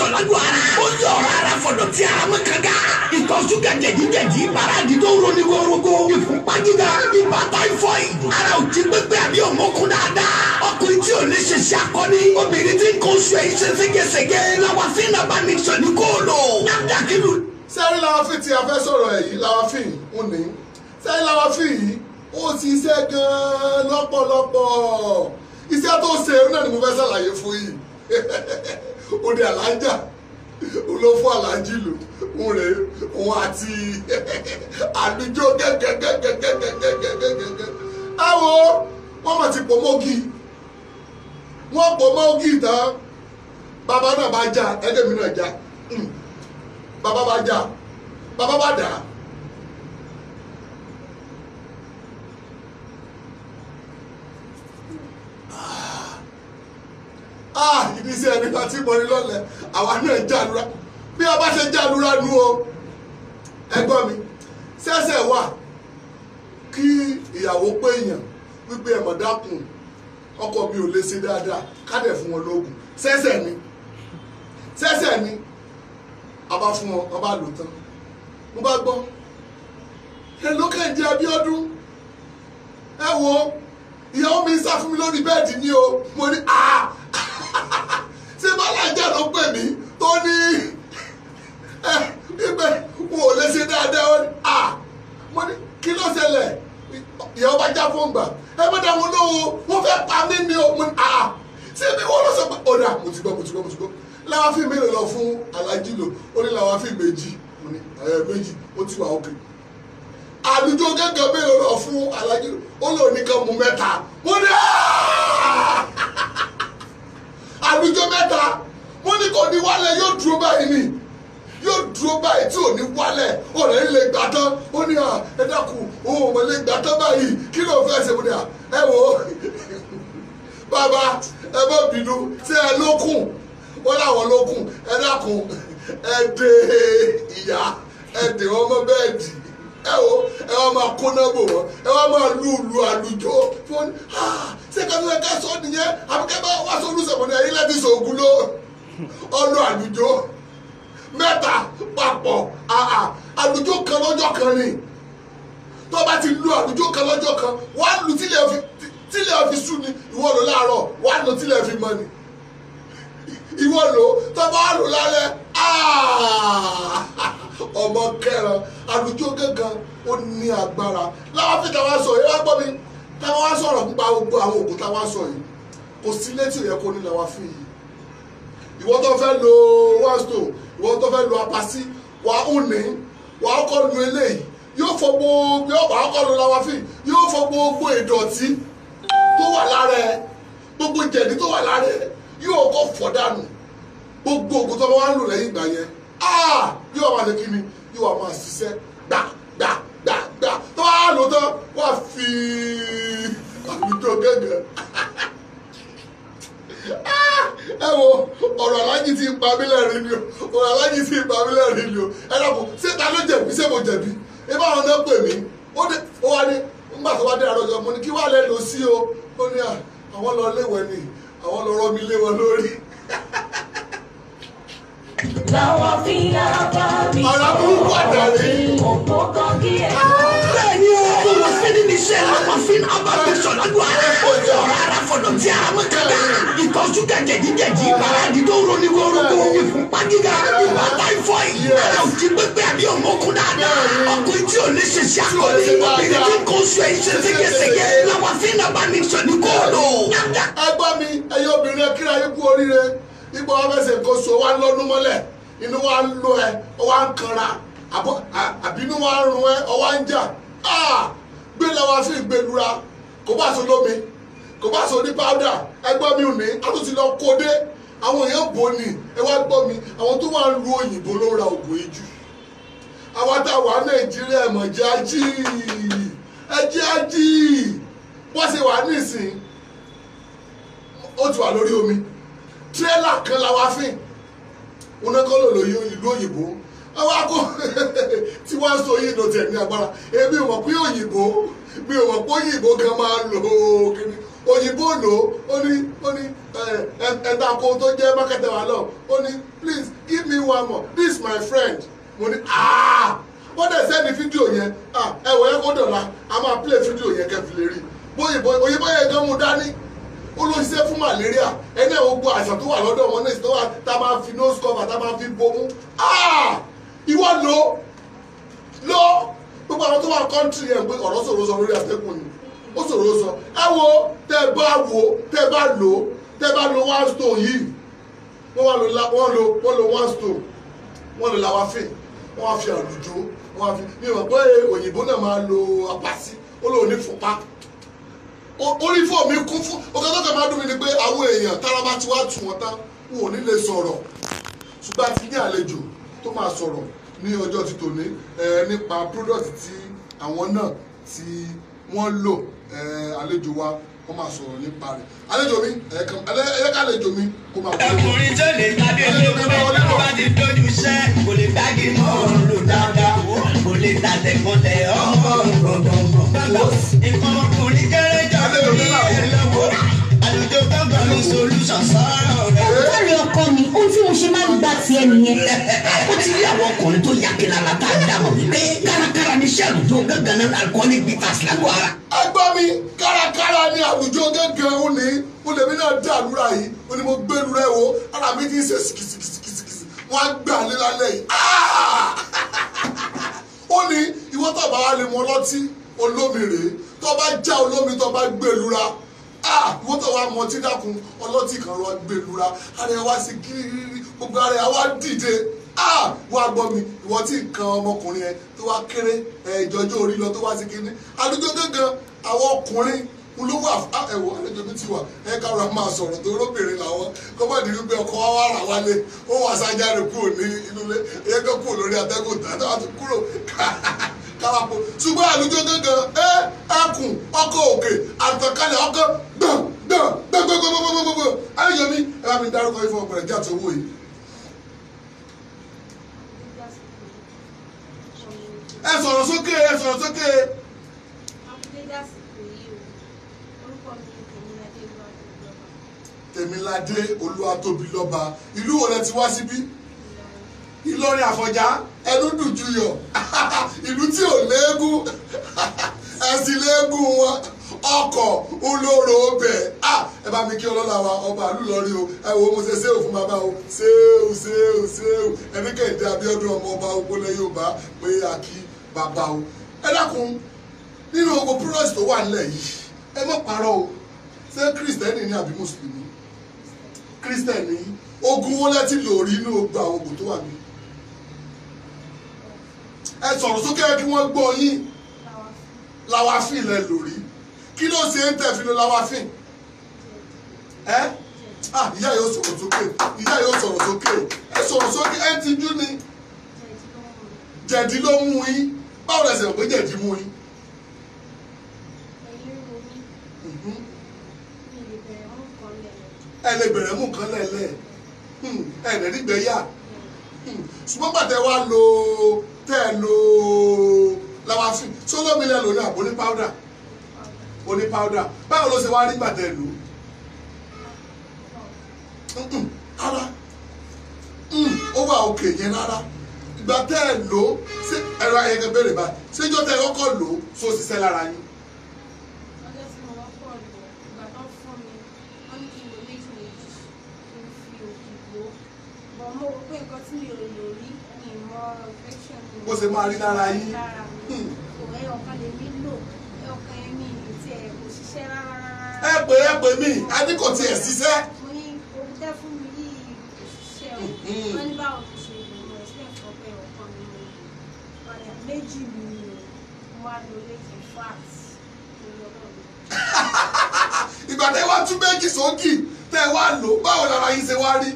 mixture lágbo ara. Ó yọ ọ̀rọ̀ ara fọ̀dọ̀ tí ara mọ́ kanga. Ìtọ̀ ṣúgà jẹ̀díjẹ̀dí ìbáradì tó ń roni gorogo. Ìfúnpá gíga ibà typhoid. Ara ò jí pépé àbí òmókun dáadáa. Ọkùnrin tí ò lè ṣe ṣe akọni. Obìnrin tí ń kó oṣù ẹ̀ ṣe ségesège. Lawafin herbal mixture ní kó lò. Nàdàkìlù. Sẹ́rí Lawafin tí a fẹ́ sọ̀rọ̀ ẹ̀ yìí, Lawafin ń ní. Sẹ́rí Lawafin yìí, ó ti iṣẹ́ gan-an lọ́pọ̀lọpọ̀. Iṣẹ́ tó ṣe náà ni mo fẹ́ ṣàlàyé fún yìí. Ó di alájà, ó lọ fún alájì lò, òun rè òun àti àlùjọ gẹ́gẹ́gẹ́gẹ́gẹ́gẹ́gẹ́gẹ́. Ẹ wo, wọ́n mọ̀ ti pò mọ́gì. Wọ́n pò mọ́gì tán. Bàbá náà bá já, ẹgbẹ́ mi náà já. Bàbá bá já, bàbá bá dà. Ìdísẹ́ ẹni láti mọ̀ni lọ́lẹ̀, àwa náà jàlúra. Bí a bá ṣe jàlúra nu o, ẹgbọ́n mi, ṣẹ̀ṣẹ̀ wà kí ìyàwó pé èèyàn wípé ẹ̀mọ̀ dákun, ọkọ mi ò lè ṣe dáadáa, ká dẹ̀ fún wọn lóògùn. Ṣẹ̀ṣẹ̀ ni, ṣẹ̀ṣẹ̀ ni, a bá fún wọn, a bá lò tán. Mo bá gbọ́, ẹ ló kàn jẹ́ Abíọ́dún, ẹ wo, ìyàwó mi ń sá fún mi lórí bẹ́ẹ̀dì ni o, mo ní ṣé bàlájà ló pè mí tó ní ibẹ̀ n ò lè ṣe dáadáa ó ní mo ní kí ló ṣẹlẹ̀, ìyàwó bá já fún gbà ẹ bá dá wọn lówó wọn fẹ́ pa mí ni o, mo ní ṣé bí wọ́n lọ sọ pé ọ̀dà mo ti gbọ́ mo ti gbọ́ mo ti gbọ́. Lawafin mélòó lọ fún alájí lò, ó ní Lawafin méjì, mo ní méjì ó ti wà òkè. Àlùjọ gángan mélòó lọ fún alájí lò, ó lò ní kan mú mẹ́ta, mo ní àlùjọ mẹ́ta, mo ní kò ní wálẹ̀, yóò dúró báyìí ni, yóò dúró báyìí tí ò ní wálẹ̀, ọ̀rẹ́ yìí lè gbà tán, ó ní ẹ dákun òun ò mọ̀ lè gbà tán báyìí, kí ló fẹ́ ṣe, mo ní ẹ wò ó bàbá ẹ má bínú, ṣé ẹ lókun, ó láwọn lókun, ẹ dákun ẹ dé ìyá ẹ dè wọ́n mọ́ bẹ́ẹ̀dì, ẹ wo ẹ wá máa kóná bò wọ́n, ẹ wá máa lùlù àlùjọ fún ṣé ká tó yẹ ká sọ nìyẹn, àbí ká bá wá sọ olùsọ̀mọ̀ ní ayé láti sọ ògùn ló ọlọ àlùjọ mẹ́ta papọ̀, àlùjọ kan lọ́jọ́ kan ni, tó bá ti lu àlùjọ kan lọ́jọ́ kan wàá lu tílẹ̀ fi sú ni, ìwọ lò láàárọ̀ wàá lu tílẹ̀ fi mọ́ ni, ìwọ lò tó bá lò lálẹ́ ọmọ kẹran. Àlùjọ gángan ó ní agbára. Lawafin táwa sọ yìí, wá gbọ́ mi, táwa wá sọ̀rọ̀ nípa gbogbo àwọn òògùn táwa sọ yìí, kò sí létí ò yẹ kó ní Lawafin yìí. Ìwọ tó fẹ́ lo one stone, ìwọ tó fẹ́ lo apasi, wà á ní wà á kọ́ lu eléyìí, yóò fọ gbogbo, wà á kọ́ lu Lawafin, yóò fọ gbogbo ìdọ̀tí tó wà lára ẹ, gbogbo jẹ̀dí tó wà lára ẹ, yóò kọ́ fọ̀ dànù. Gbogbo òògùn tó bá wà ń lò lẹ́yìn ìgbà yẹn, yóò máa ṣe kí ni, yóò máa ṣiṣẹ́ gbà gbà gbà gbà, tó bá lò tán wà fi àlùjọ gángan. Ẹ wo ọ̀rọ̀ alájí ti pa mí lẹ́rìn ni o, ọ̀rọ̀ alájí ti pa mí lẹ́rìn ni o. Ẹ dàpọ̀ ṣé ta ló jẹ̀bi, ṣé mo jẹ̀bi? Ẹ bá wọn náà pè mí, ó wá ní nígbà tó wá dé àrọ́jọ, mo ní kí wàá lẹ́ lọ sí o, ó ní àwọn lọ léwẹ̀ ni, àwọn lọ rọ́ mi lé wọn lórí. Lawafin herbal mixture. Ọ̀rọ̀ burúkú àdàrí. Òpó kan kí ẹ̀. Bẹ́ẹ̀ni o, kò sí ní iṣẹ́ Lawafin herbal mixture lágbo ara. Ó yọ ọ̀rọ̀ ara fọ̀dọ̀ tí ara mọ́ kanga. Ìtọ̀ ṣúgà jẹ̀díjẹ̀dí ìbáradì tó ń roni gorogo. Ìfúnpá gíga ibà typhoid. Ara ò jí pépé àbí òmókun dáadáa. Ọkùnrin tí ò lè ṣe ṣe akọni. Obìnrin tí kò sọ ẹ̀ ṣe ségesège. Lawafin herbal mixture ní kó lò. Ẹ gbọ́ mi, ẹ̀yin obìnrin ẹ kíra yín kú oríire. Ipò wa fẹsẹ̀ kó so wa lọ́dún mọ́lẹ̀, inú wa ń lo ẹ, ọwá ń kanra, àbínú wa ń run ẹ, ọwá ń jà. Gbé Lawafin gbẹlura, kò bá so lómi, kò bá so ní pàwùdà, ẹgbọ́n mi ò ní, a tún ti lọ kó dé. Àwọn èèyàn bò ní, ẹ wá gbọ́ mi, àwọn tó wà ń lu òyìnbó ló ra ògùn yìí jù. Àwa tá a wà Nàìjíríà ẹ̀mọ̀ jẹ́ ají, ẹ jẹ́ ají. Wọ́n ṣe wà nísìn, ó ti wà lórí omi. Tírélà kan Lawafin, onákọ́ lò lóyún ìlú òyìnbó, àwọn akọ tí wọ́n sọ yìí ló tẹ̀ ní agbára. Èmi ò mọ̀ pé òyìnbó, mi ò mọ̀ pé òyìnbó kan máa lò ó kíni. Òyìnbó lò ó ní ẹ̀ẹ́dàkọ tó jẹ́ mákẹ́tẹ̀ wà lọ, ó ní please give me one more, this is my friend. Mo ní wọ́n dẹ̀ sẹ́ni fídíò yẹn, ẹ wọ̀ ẹ́ kó dọ̀la a máa play fídíò yẹn kẹfì lè rí. Òyìnbó yẹn gan mu dání, ó ló ṣiṣẹ́ fún malaria, ẹni ẹ̀ gbogbo àìsàn tó wà lọ́dọ̀ wọn náà tó wà tá a máa fi nose cover tá a máa fi bomú. Ìwọ lò gbogbo àwọn tó wà kọ́ńtì yẹn pé ọ̀rọ̀ sọ̀rọ̀ sọ lórí àtẹ́kùn ni ó sọ̀rọ̀ sọ. Ẹ wo tẹ́ bá wo tẹ́ bá lò tẹ́ bá lo one stone yìí, wọ́n lo one stone, wọ́n lo lawafin, wọ́n á fi àlùjọ, wọ́n á fi mi ò pé òyìnbó náà máa lo apasi, ó lóun ní fúnpá. Orí fún mi kún fún ọkọ tó kàn máa dùn mí ni pé àwọn èèyàn tára bá ti wá tù wọ́n tán wọn ò ní lè sọ̀rọ̀. Ṣùgbọ́n a ti ní àlejò tó máa sọ̀rọ̀ ní ọjọ́ ti tòní nípa product tí àwọn náà tí wọ́n lò. Àlejò wa wọ́n máa sọ̀rọ̀ nípa rẹ̀. Àlejò mi ẹ̀yẹ́ká àlejò mi kó máa wọlé. Ọkùnrin tó lè tàbí olóògbé tó bá ti dojú iṣẹ́ kò lè gbági mọ́ lò dáadáa, kò lè tàtẹ̀kọ́tẹ̀ ọmọ gbọ̀ngbọ̀ngbọ̀n. Nǹkan ọkùnrin kéré jọ lórí ẹ̀ lọ́wọ́, àlùjọ gbọ̀ngàn ní solution sọ̀rọ̀ rẹ̀. Lórí ọkọ mi, ohun tí mo ṣe máa ń gba tiẹ̀ nìyẹn. Ó ti rí àwọn ọkùnrin tó yà kí lára tá a dà mọ̀ wípé kárakára ní iṣẹ́ àlùjọ gángan náà alcoholic bitters lágbo ara. Ẹgbọ́n mi, kárakára ní àlùjọ gángan ó ní ó lèmi náà dé àlùra yìí, ó ní mo gbé lura ẹ̀ wo ara mi ti ń ṣe sìkìsìkìsìkìsì, wọ́n á gbà lé lálẹ́ yìí. Ó ní ìwọ tó bá wà lè mọ ọlọ́tí olómi rèé, tó bá já olómi tó bá gbé lura, ìwọ tó wà mọ ọtí dákun ọlọ́tí kan rọ gbé lura, ara ẹ wá sí kírírírí, gbogbo ara ẹ wá dìde. Wá gbọ́ mi, ìwọ tí nǹkan ọmọkùnrin ẹ tó wá kéré ìjọjọ́ orí lọ tó wá sí kíní àlùjọ gángan àwọn ọkùnrin ló wà. Ẹ̀wọ̀ àlejò mi ti wà, ẹ kára máa sọ̀rọ̀ tó róbìnrin làwọn kọ́mọ̀dé wípé ọkọ wa wà rà wálé, ó wà sájáde kúrò ní inú ilé, ẹ̀yẹ kan kúrò lórí atẹ́gùn tàbí wọ́n ti kúrò káwápò. Ṣùgbọ́n àlùjọ gángan ẹkùn ọkọ̀ òkè àtàkálẹ̀ ọkọ̀ gbọ̀n gbọ̀n gbọ̀ngbọ̀ngbọ̀ngbọ̀ngbọ̀ngbọ̀. Àlejò mi, ẹ bá mi dárúkọ ifọ̀ ọ̀pẹ̀rẹ̀ jáde owó yìí. Ẹ sọ̀rọ̀ sókè, ẹ sọ̀rọ̀ sókè. Tèmiládé Olúwatóbilọ́ba, ìlú wo lẹ ti wá síbí? Ìlọrin Àfọ̀njá, ẹnu dùn juyọ̀, ìlú tí ò léegun, ẹ̀sìn léegun wọn, ọkọ̀ olóró ọbẹ̀. Ẹ bá mi kí ọlọ́lá wa ọba àlú lọ́rí o, ẹ wo mo ṣe séwù fún bàbá o, séwù séwù séwù, ẹni Kẹ́hìndé Abíọ́dún ọmọ ọba ògbólẹ̀ Yorùbá pé a kí bàbá o. Ẹ dákun, nínú ogun product tó wà nílẹ̀ yìí, ẹ má parọ́ o, ṣé kírísítẹ́nì ni àbí mùsùlùmí? Kírísítẹ́nì. Ogun wo lẹ ti lò rí inú ogun àwọn ogun tó wà ní? Ẹ sọ̀rọ̀ sókè kí wọ́n gbọ́ yín. Lawafin lẹ lò rí. Kí ló ṣe ń tẹ̀ fi lo lawafin? Ẹ ìyá yóò sọ̀rọ̀ sókè, ìyá yóò sọ̀rọ̀ sókè, ẹ sọ̀rọ̀ sókè, ẹ ti jú ni. Jẹ̀dí ló mú yín. Báwo lẹ ṣe rò pé jẹ̀dí mú yín? Ẹ lè bẹ̀rẹ̀ mú nǹkan lẹ́lẹ̀, ẹ lè rí gbẹ̀yà. Ṣùgbọ́n gbàtẹ́ wá lo tẹ́ ẹ lo lawafin, sólómi lẹ lò ní àbò ní powder? Oní powder. Báwo ló ṣe wá rí gbàtẹ́ lò? Rárá, ó wà òkè yẹn rárá. Ìgbà tẹ́ ẹ lò ó, ṣé ẹ̀rọ ayẹyẹ bẹ̀rẹ̀ báyìí, ṣé ìjọ tẹ́ ẹ kọ́kọ́ lò ó ṣó ṣiṣẹ́ lára yín? Ọjọ́ tí mo kọ́kọ́ lò, ìgbà tó ń fún mi, wọ́n ní kí n lo méjì méjì, kí n fi òkè gbó. Bọ̀ mo rò pé nǹkan tí mi ò lò rí, mi mọ infection mi. Bó ṣe máa rí lára yín. Kò ẹyọ kan lè mí lò, ẹyọ kan yẹn mi ì tiẹ̀ kò ṣiṣẹ́ rárá rárá. Ẹ pè mí, a ní kò tiẹ̀ ṣiṣẹ́. Mo ní ogun tẹ́ fún mi yìí kò ṣiṣẹ́ o. Wọ́n ní báwo mo ṣe lò mo explain fún ọ pé ọ̀kan mi mo lò. Padà méjì mi lò, mo wá lo méjì fat. Ìgbà tẹ́ wá tún méjì sókì tẹ́ wá lò, báwo lára yín ṣe wá rí?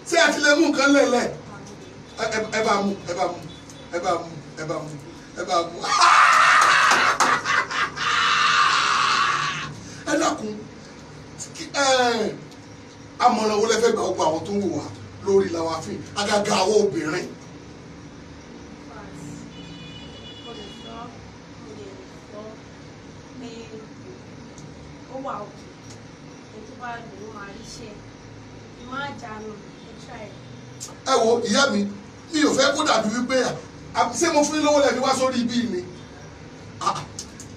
Ṣé ẹ ti lè mú nǹkan lẹ̀lẹ̀? Ẹ bá mú, ẹ bá mú, ẹ bá mú, ẹ bá mú, ẹ bá mú. Ẹ dákun, àmọ̀ràn wo lẹ fẹ́ gba gbogbo àwọn tó ń wò wá lórí Lawafin, àgàgà àwọn obìnrin? Mo lè sọ pé ó Ó wà òkè. Ẹni tó bá lò ó máa ríṣẹ́. Má jánu, ẹ try. Ẹ wo ìyá mi, mi ò fẹ́ kó dàbí wípé ṣé mo fún yín lówó lẹ́ni wá sórí ibi mi?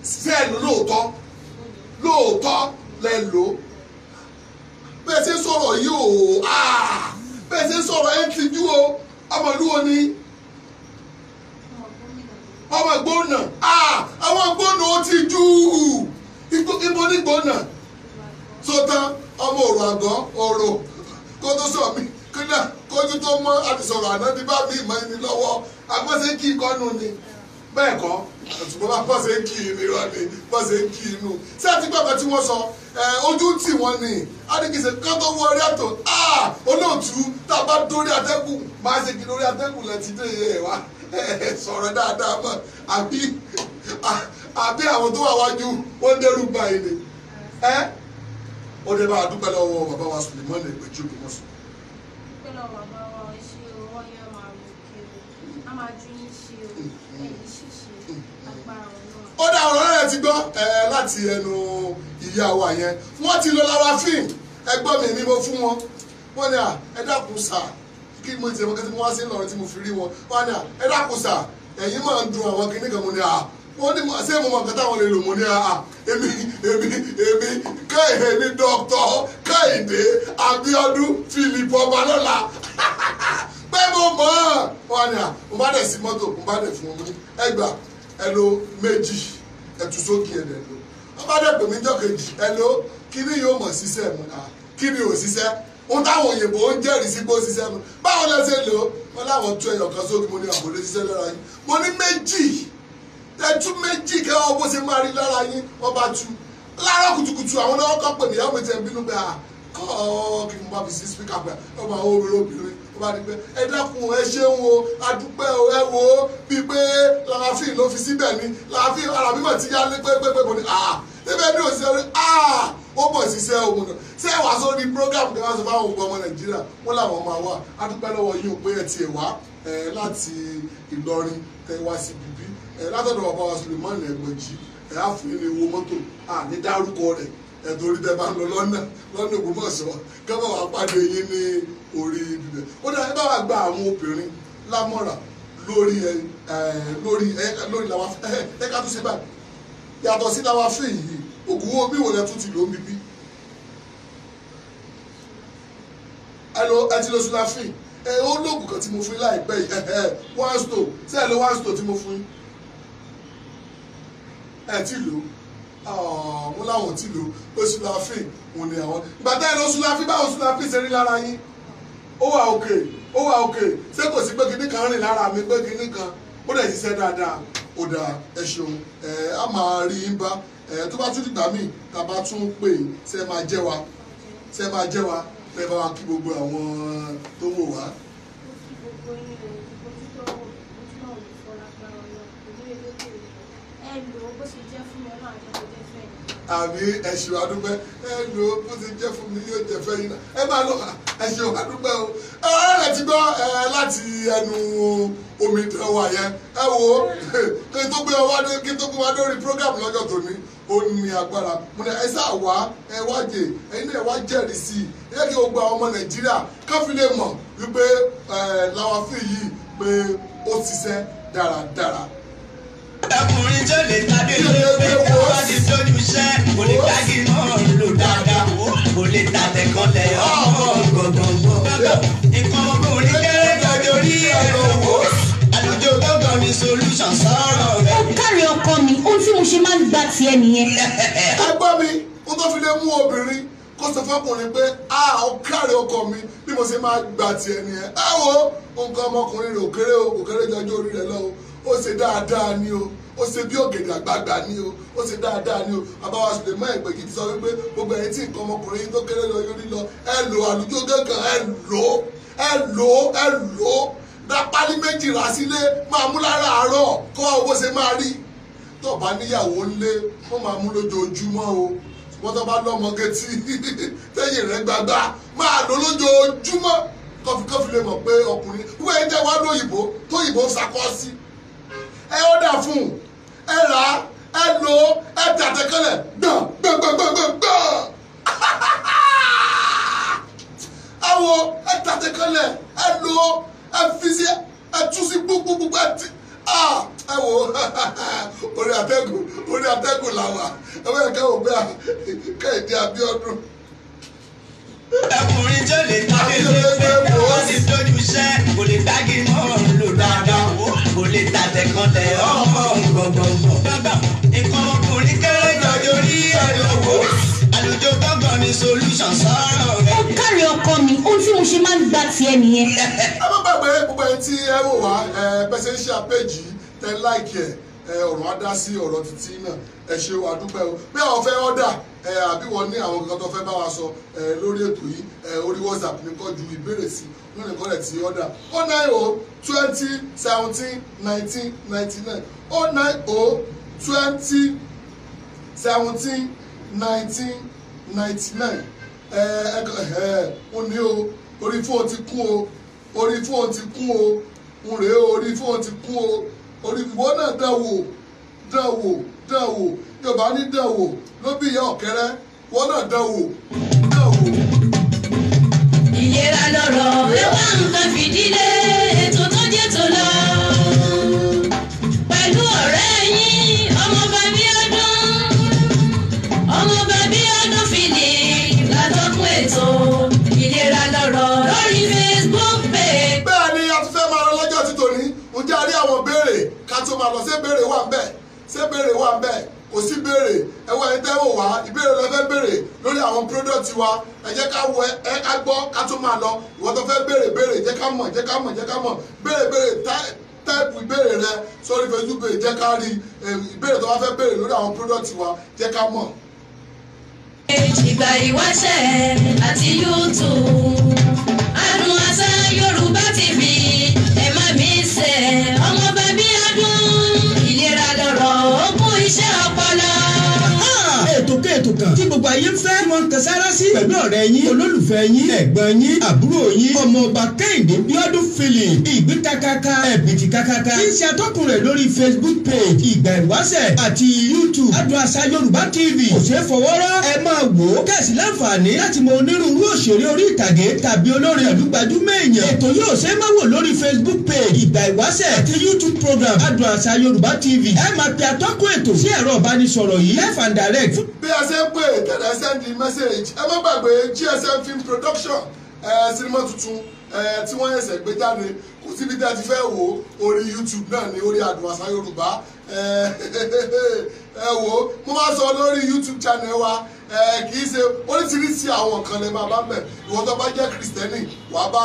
Ṣé ẹ lò lóòótọ́? Lóòótọ́ lẹ lò ó. Bẹ́ẹ̀ ṣe ń sọ̀rọ̀ yìí o, bẹ́ẹ̀ ṣe ń sọ̀rọ̀ ẹ̀ ń tijú o, ọmọ ìlú wo ni? Ọmọ ìgbóná, àwọn ìgbóná ó ti jù, ibo ní ìgbóná. Sọ́tàn ọmọ òrò àgọ́ òrò kó tó sọ mí kódà kójú tó mọ́ àti sọ̀rọ̀ àná ti bá mi ìmọ̀ ẹni lọ́wọ́ agbọ́sẹ̀ kí ìkọ́nù ni bẹ́ẹ̀ kọ́ ṣùgbọ́n bá bọ́sẹ̀ kí i nírọ̀ ni bọ́sẹ̀ kí inú ṣé àti gbàgbọ́ tí wọ́n sọ ojú tì wọ́n ni adigunṣe kán tó wọ orí àtò olóòtú tá a bá dórí atẹ́gùn máa ṣe kí lórí atẹ́gùn lẹ ti dé ẹ wá sọ̀rọ̀ dáadáa mọ́ àbí àwọn tó wà wájú wọ́n dẹ́rù báyìí ni ó dé bá a dúpẹ́ lọ́wọ́ bàbá wa Suleiman Ẹgbẹ̀jì Ògbómọ̀ṣọ́. Dúpẹ́ lọ́wọ́ bàbá wa, ẹ ṣé o, wọ́n yẹn máa rò kiri, a máa ju yín ṣe o, ẹ̀yìn ṣíṣe, agbára Ọlọ́run. Ó dá ọ̀rọ̀ rẹ̀ ti gbọ́ láti ẹnu ìyá wa yẹn. Wọ́n ti lọ lára fíìmù, ẹgbọ́n mi ni mo fún wọn. Wọ́n ní à ẹ dákun sà, kí mo ti ẹ̀mọ́ kí mo wá sí Ìlọrin tí mo fi rí wọn. Wọ́n ní à ẹ dákun sà, ẹ̀yin máa ń dun àwọn kinní kan mo ní à. Wọ́n ní ṣé mo mọ nǹkan táwọn lè lò mo ní à èmi èmi èmi Kẹ́hìndé Dr. Kẹ́hìndé Abíọ́dún Philip Ọbalọ́lá pé mo mọ̀ ọ́n. Wọ́n ní à mo bá dẹ̀ sí mọ́tò mo bá dẹ̀ fún wọn ní ẹgbà ẹ lo méjì ẹ tú sókè ẹ dẹ̀ lò. Wọ́n bá dẹ̀ pè mí jọ́ kejì ẹ lo kíní yóò mọ̀ ṣiṣẹ́ mu à kíní ò ṣiṣẹ́ ohun táwọn òyìnbó ń jẹ́rìí sí pé ó ṣiṣẹ́ mu báwo lẹ ṣe lò ó wọ́n láwọn tú ẹyọ kan sókè mo ní àbòlé ṣiṣẹ́ lára yín mo ní méjì ẹtú méjì kẹwọn bó ṣe máa rí lára yín wọn bá tú láàárọ̀ kùtùkùtù àwọn náà kọ pè mí ìyàwó mi ti ẹ bínú pé kọ́ kí n bá fi sí spíkà pé ọba àwọn obìnrin obìnrin ó bá di pé ẹ dákun ẹ ṣeun o adúpẹ́ o ẹ wò ó bíi pé làáfíì ló fi síbẹ̀ ni làáfíì ara mímọ̀ ti yá lé pépépé mo ní à níbẹ̀ ní òṣìṣẹ́ rí à ó bọ̀ ṣiṣẹ́ òun náà ṣé wàá sórí program tí wọ́n sọ fáwọn ògbọ́n ọmọ Nàìjíríà wọ́n làwọn máa wà adúpẹ́ lọ́wọ́ yín o pé ẹ tiẹ̀ wá láti Ìlọrin tẹ wá sí bíbí látọ̀dọ̀ bàbá wa Suleiman Ẹgbẹ̀jì ẹ̀ á fún yín ní owó mọ́tò à ní dárúkọ rẹ̀ ẹ̀ torí tẹ bá ń lọ lọ́nà lọ́nà Ògbómọ̀ṣọ́ kẹ́bọ̀ wá pàdé yín ní orí ibibẹ̀. Ó dáa ẹ bá wa gba àwọn obìnrin lámọ̀ràn lórí ẹ lórí ẹ lórí làwa ẹ ká tún ṣe báyìí yàtọ̀ sí làwa fún yìí ògùn wo bí wò lẹ tún ti lò ń bíbí. Ẹ lọ ẹ ti lọ sulafin ẹ ó lóògùn kan tí mo fún yín láìpẹ́ yìí ẹ one stone ṣé ẹ lo one stone tí mo fún yín ẹ ti lò ó wọn láwọn ti lò ó sulafin òun ni àwọn ìgbà tá ẹ lọ sulafin báwo sulafin ṣe rí lára yín ó wà òkè ó wà òkè ṣé kò sí pé kinní kan rìn lára mi pé kinní kan ó dẹ̀ ṣiṣẹ́ dáadáa ó dáa ẹ ṣeun ẹ á máa rí yín bá ẹ tó bá tún dìgbà míì tá a bá tún pè é ṣé ẹ máa jẹ́ wa ṣé ẹ máa jẹ́ wa ẹ bá wa kí gbogbo àwọn tó wò wá. Mo kí gbogbo yín o, ojú tó wò ojú náà ò lè fọ́ lágbára Ọlọ́run, kò ní lè lókè ẹ lò ó bó ṣe jẹ́ fún mi, Ọlọ́run á jẹ́ kó jẹ́ fẹ́ yín. Àmì ẹ ṣeun adúpẹ́ ẹ lò ó bó ṣe jẹ́ fún mi yóò jẹ́ fẹ́ yín náà ẹ máa lọ ẹ ṣeun adúpẹ́ o. Ẹ ọ̀rẹ́ rẹ̀ ti gbọ́ ẹ láti ẹnu omidan wa yẹn ẹ wo kí n tó gbé wa dé kí n tó gbé wa lórí program lọ́jọ́ tòní ó ní agbára mo ní ẹ sáà wá ẹ wá jẹ ẹyin náà ẹ wá jẹ́rìí sí i ẹ kí gbogbo àwọn ọmọ Nàìjíríà kán fi lè mọ̀ wípé ẹ làwọn fi yìí pé ó ṣiṣẹ́ dáradára. Ọkùnrin tó lè tàbí olóògbé tó bá ti tójú iṣẹ́ kò lè gbági mọ́ lò dáadáa kò lè tàtẹ̀ kanlẹ̀ ọmọ gbọ̀ngbọ̀ngbọ̀. Nǹkan ọkùnrin kéré jọjọ rí ẹ̀rọ wò àlùjọ gbọ̀ngàn ní solution sọ̀rọ̀ rẹ̀. Ó káre ọkọ mi, ohun tí mo ṣe máa ń gba tiẹ̀ nìyẹn. Ẹ gbọ́ mi, ó tó fi lè mú obìnrin kó sọ fọkùnrin pé a ò káre ọkọ mi bí mo ṣe máa gba tiẹ̀ nìyẹn. Ẹ wo nǹkan ọmọkùnrin rẹ̀ ò kéré o, kò kéré jọjọ orí rẹ̀ lọ o, ó ṣe dáadáa ni o, ó ṣe bí ògèdè àgbààgbà ni o, ó ṣe dáadáa ni o. Bàbá wa Suleiman Ẹgbẹ̀jì ti sọ wípé gbogbo ẹ̀yin tí nǹkan ọmọkùnrin yín tó kéré lọ yóò rí lọ ẹ lò àlùjọ gángan ẹ lò ẹ lò ẹ lò dá pálí méjì rà sílé máa mú lára àárọ̀ kó wá owó ṣe máa rí. Tó bá níyàwó ńlé wọ́n máa mú lójoojúmọ́ o, ṣùgbọ́n tó bá lọ́mọge tí tẹ́yìn rẹ̀ gbagba máa lò lójoojúmọ́ kọfíkọfí lè mọ̀ pé ọkùnrin wíwẹ́ ẹ jẹ́ wá lóyìnbó tóyìnbó ń sakọ́ sí. Ẹ ọ́dà fún un, ẹ rà á, ẹ lò ó, ẹ tàtẹ̀kọ́lẹ̀ gbọ̀n gbọ̀n gbọ̀n gbọ̀n gbọ̀n. Ẹ wọ́n yẹ kẹ́ ò gbé Kẹ́hìndé Abíọ́dún. Ọkùnrin tó lè ta kété wọ́n ti dojú iṣẹ́ kò lè gbági mọ́ lò dáadáa kò lè tàtẹ̀kànlẹ̀ ọmọ gbọ̀ngbọ̀ngbọ̀n. Nǹkan ọkùnrin kéré jọjọ rí ẹ̀rọ wò àlùjọ gbọ̀ngàn ni solution sọ̀rọ̀ rẹ̀. Ó kárí ọkọ mi, ohun tí mo ṣe máa ń gba tiẹ̀ nìyẹn. Ẹ má gbàgbé gbogbo ẹni tí ẹ wò wá bẹ́sẹ̀ ń ṣe àpéjì tẹ láìkì ẹ ọ̀rọ̀ á dá sí ọ̀rọ̀ títí náà. Ẹ ṣe o, àdúpẹ́ o. Bí àwọn fẹ́ ọ́dà àbí wọ́n ní àwọn nǹkan tó fẹ́ bá wa sọ lórí ètò yìí, orí WhatsApp ní kọ́ ju ìbéèrè sí lórí nǹkan rẹ̀ tí ọ́dà 090 20 17 19 99 090 20 17 19 99. Ó ní o, orí fóònù ti kún o, orí fóònù ti kún o, ń rèé o, orí fóònù ti kún o, orí ìwọ náà dán wò, dán wò, dán wò. Yorùbá ní dán wò ló bí ìyá ọ̀kẹ́rẹ́, wọ́n náà dán wò, dán wò. Ìlera lọ́rọ̀, ẹ wá nǹkan fìdílé ètò tó jẹ́ tó lọ. Pẹ̀lú ọ̀rẹ́ yín, ọmọọba Bíọ́dún, ọmọọba Bíọ́dún Philip látọ́kùn ètò ìlera lọ́rọ̀ lórí Facebook page. Bẹ́ẹ̀ ni a tún fẹ́ máa lọ lọ́jọ́ ti tòní. Ǹjẹ́ a rí àwọn béèrè ká tó máa lọ? Ṣé béèrè wà ń bẹ̀? Ṣé béèrè wà ń bẹ̀? Kò sí béèrè. Ẹ wọ ẹni tẹ́wọ̀ wá, ìbéèrè lọ fẹ́ béèrè lórí àwọn product wa. Ẹ jẹ́ ká wọ ẹ ká gbọ́ ká tó máa lọ. Ìwọ tó fẹ́ béèrè béèrè, jẹ́ ká mọ̀, jẹ́ ká mọ̀, jẹ́ ká mọ̀. Béèrè béèrè, táìpù ìbéèrè rẹ sórí Facebook page, jẹ́ ká rí ìbéèrè tó wá fẹ́ béèrè lórí àwọn product wa, jẹ́ ká mọ̀. Ìgbà ìwáṣẹ̀ àti YouTube, Adùn Àṣà Yorùbá TV, ẹ má mi ṣe ọmọọba Bíọ́dún. Ìlera lọ́rọ̀, ogún iṣẹ́ ọpọlọ. Ètò kéètò kan tí gbogbo ayé ń fẹ́ wọn kan sára sí pẹ̀lú ọ̀rẹ́ yín, olólùfẹ́ yín, ẹ̀gbọ́n yín, àbúrò yín, ọmọọba Kẹ́hìndé Bíọ́dún Philip ìgbín kakaka ẹ̀bìtì kakaka tí ń ṣe atọ́kùn rẹ̀ lórí Facebook page Ìgbà Ìwáṣẹ̀ àti YouTube Adùn Àṣà Yorùbá TV. Kò ṣeé fọwọ́rọ́, ẹ máa wò ó kẹ̀sì láǹfààní láti mọ onírúurú òṣèré orí ìtàgé tàbí olórin pẹ̀lú gbajúmọ̀ èèyàn. Ètò yóò ṣe é má wò lórí Facebook page Ìgbà Ìwáṣẹ̀ àti YouTube program Adùn Àṣà Yorùbá TV. Ẹ máa pe atọ́kùn ètò sí ẹ̀rọ ìbánisọ̀rọ̀ yìí live and direct. Bí a ṣe ń pè tẹ̀lé send message. Ẹ má gbàgbé GSM Film Production, sinimá tuntun tí wọ́n ṣẹ̀ṣẹ̀ gbé jáde, kò síbi tí a ti fẹ́ wò, orí YouTube náà ní orí Adùn Àṣà Yorùbá. Ẹ wò ó, mo máa sọ lórí YouTube channel wa, kì í ṣe oríṣiríṣi àwọn nǹkan lè máa bá bẹ̀. Ìwọ tó bá jẹ́ kristẹni, wàá bá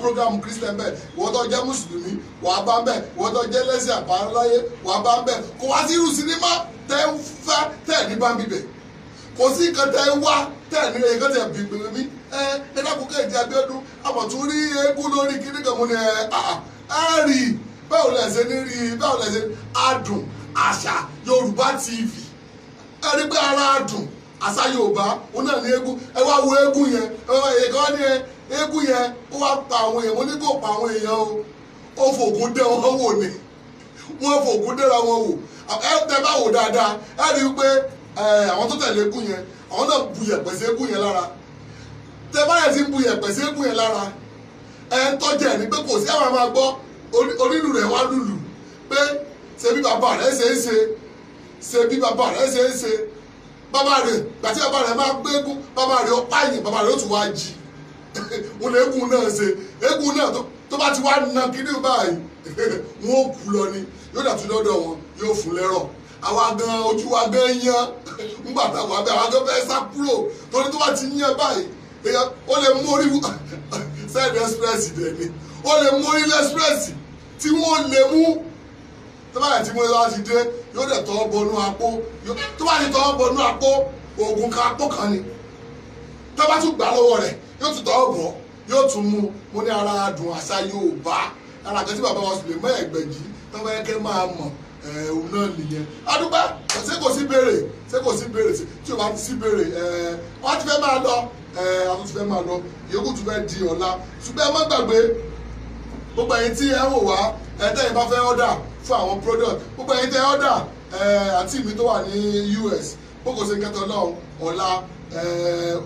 program kristẹni bẹ̀. Ìwọ tó jẹ́ mùsùlùmí, wàá bá bẹ̀. Ìwọ tó jẹ́ lẹ́sìn àbáláyé, wàá bá bẹ̀. Kò wá sí irú sinimá tẹ́ ń fẹ́ tẹ́ ní bá ń bibẹ̀. Kò sí nǹkan tẹ́ ń wá tẹ́ ní nǹkan tẹ́ bí gbèrè mi. Ẹ dákun Kẹ́hìndé Abíọ́dún, àmọ̀ tún rí eégún lórí kíní kan mo ní ẹ ẹ rí báwo lẹ ṣe ní rí báwo lẹ ṣe Adùn Àṣà Yorùbá TV. Ẹ rí pé ara Adùn Àṣà Yorùbá òun náà ní eégún. Ẹ wá wo eégún yẹn, ẹ wá èyí kan ní eégún yẹn ó wá pa àwọn èèyàn. Mo ní kò pa àwọn èèyàn o, ó fògùn dé wọn wò ni, wọ́n fògùn déra wọn wò. Ẹ tẹ bá wò dáadáa, ẹ rí i pé àwọn tó tẹ̀lé eégún yẹn, àwọn náà bu yẹ̀pẹ̀ sí eégún yẹn lára. Tẹ bá yẹn ti ń bu yẹ̀pẹ̀ sí eégún yẹn lára, ẹ ń tọ́jú ẹ̀ ní pé kò sí àwọn máa gbọ́ onílù rẹ̀ wá lùlù pé ṣe bí bàbá rẹ̀ ṣe é ṣe, ṣe bí bàbá rẹ̀ ṣe é ṣe. Bàbá rẹ̀ gbàtí bàbá rẹ̀ máa gbé eégún, bàbá rẹ̀ ó pààyàn, bàbá rẹ̀ ó tún wá jí. Wọn lè eégún náà ṣe, eégún náà tó bá ti wá na kíní báyìí, wọn ò kú lọ ni, yóò dàtú lọ́dọ̀ wọn, yóò fún lẹ́rọ̀. Àwa gan ojú wa gan yan ńgbà táwọn abẹ́ àwa gan fẹ́ sá kúrò, torí tó bá ti yan báyìí, ó lè mú orí side express dẹ̀ ni, ó lè mú orí express tí wọ́n lè mú. Tó bá yẹ tí mo bá ti dé, yóò dẹ̀ tọ́ bọnú apó. Tó bá ti tọ́ bọnú apó, oògùn kan apó kan ni. Tó bá tún gbà lọ́wọ́ rẹ̀, yóò tún tọ́ bọ̀, yóò tún mú. Mo ní ara Adùn Àṣà Yorùbá, ara kan tí bàbá wa Sùlẹ̀mọ́ Ẹ̀gbẹ̀jì tó bá yẹ kẹ́ máa mọ̀, òun náà nìyẹn. Adúpẹ́, ṣé kò sí béèrè? Ṣé kò sí béèrè? Tí o bá ti sí béèrè, wọ́n ti fẹ́ máa lọ, àwọn ti fẹ́ máa lọ, ìyókù tún fẹ́ di ọ̀la. Ṣùgbọ́n ẹ má gbàgbé gbogbo ẹ̀yin tí ẹ wò wá, ẹ tẹ́yin bá fẹ́ ọ́dà fún àwọn product, gbogbo ẹ̀yin tẹ́ ọ́dà, àǹtí mi tó wà ní US, bó kò ṣe kẹtọ lọ́hùn ọ̀la,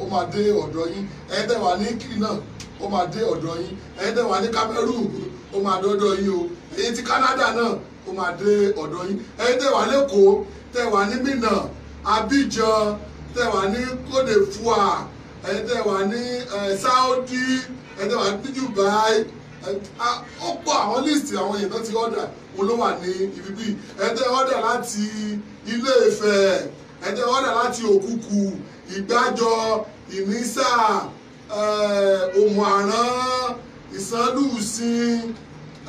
ó máa dé ọ̀dọ̀ yín. Ẹ̀yin tẹ́ wà ní Italy náà, ó máa dé ọ̀dọ̀ yín. Ẹ̀yin tẹ́ wà ní Cameroon, ó máa dé ọ̀dọ̀ yín o. Ẹ̀yin ti Canada náà, ó máa dé ọ̀dọ̀ yín. Ẹ̀yin tẹ́ wà lẹ́kọ̀ọ́, tẹ́ wà ní Minna Abidjan, tẹ́ wà ní Côte d'Ivoire, ẹ̀yin tẹ́ wà ní Saudi, ẹ̀yin tẹ́ wà ní Dubai. Ó pọ̀ àwọn list àwọn èèyàn tó ti order wọn ló wà ní ibi bíi. Ẹ̀yin tẹ́ order láti Ilé Ifẹ̀, ẹ̀yin tẹ́ order láti Òkùkù, Ìgbàjọ, Ìnísà, Òmù-Àrán, Ìsànlùsìn,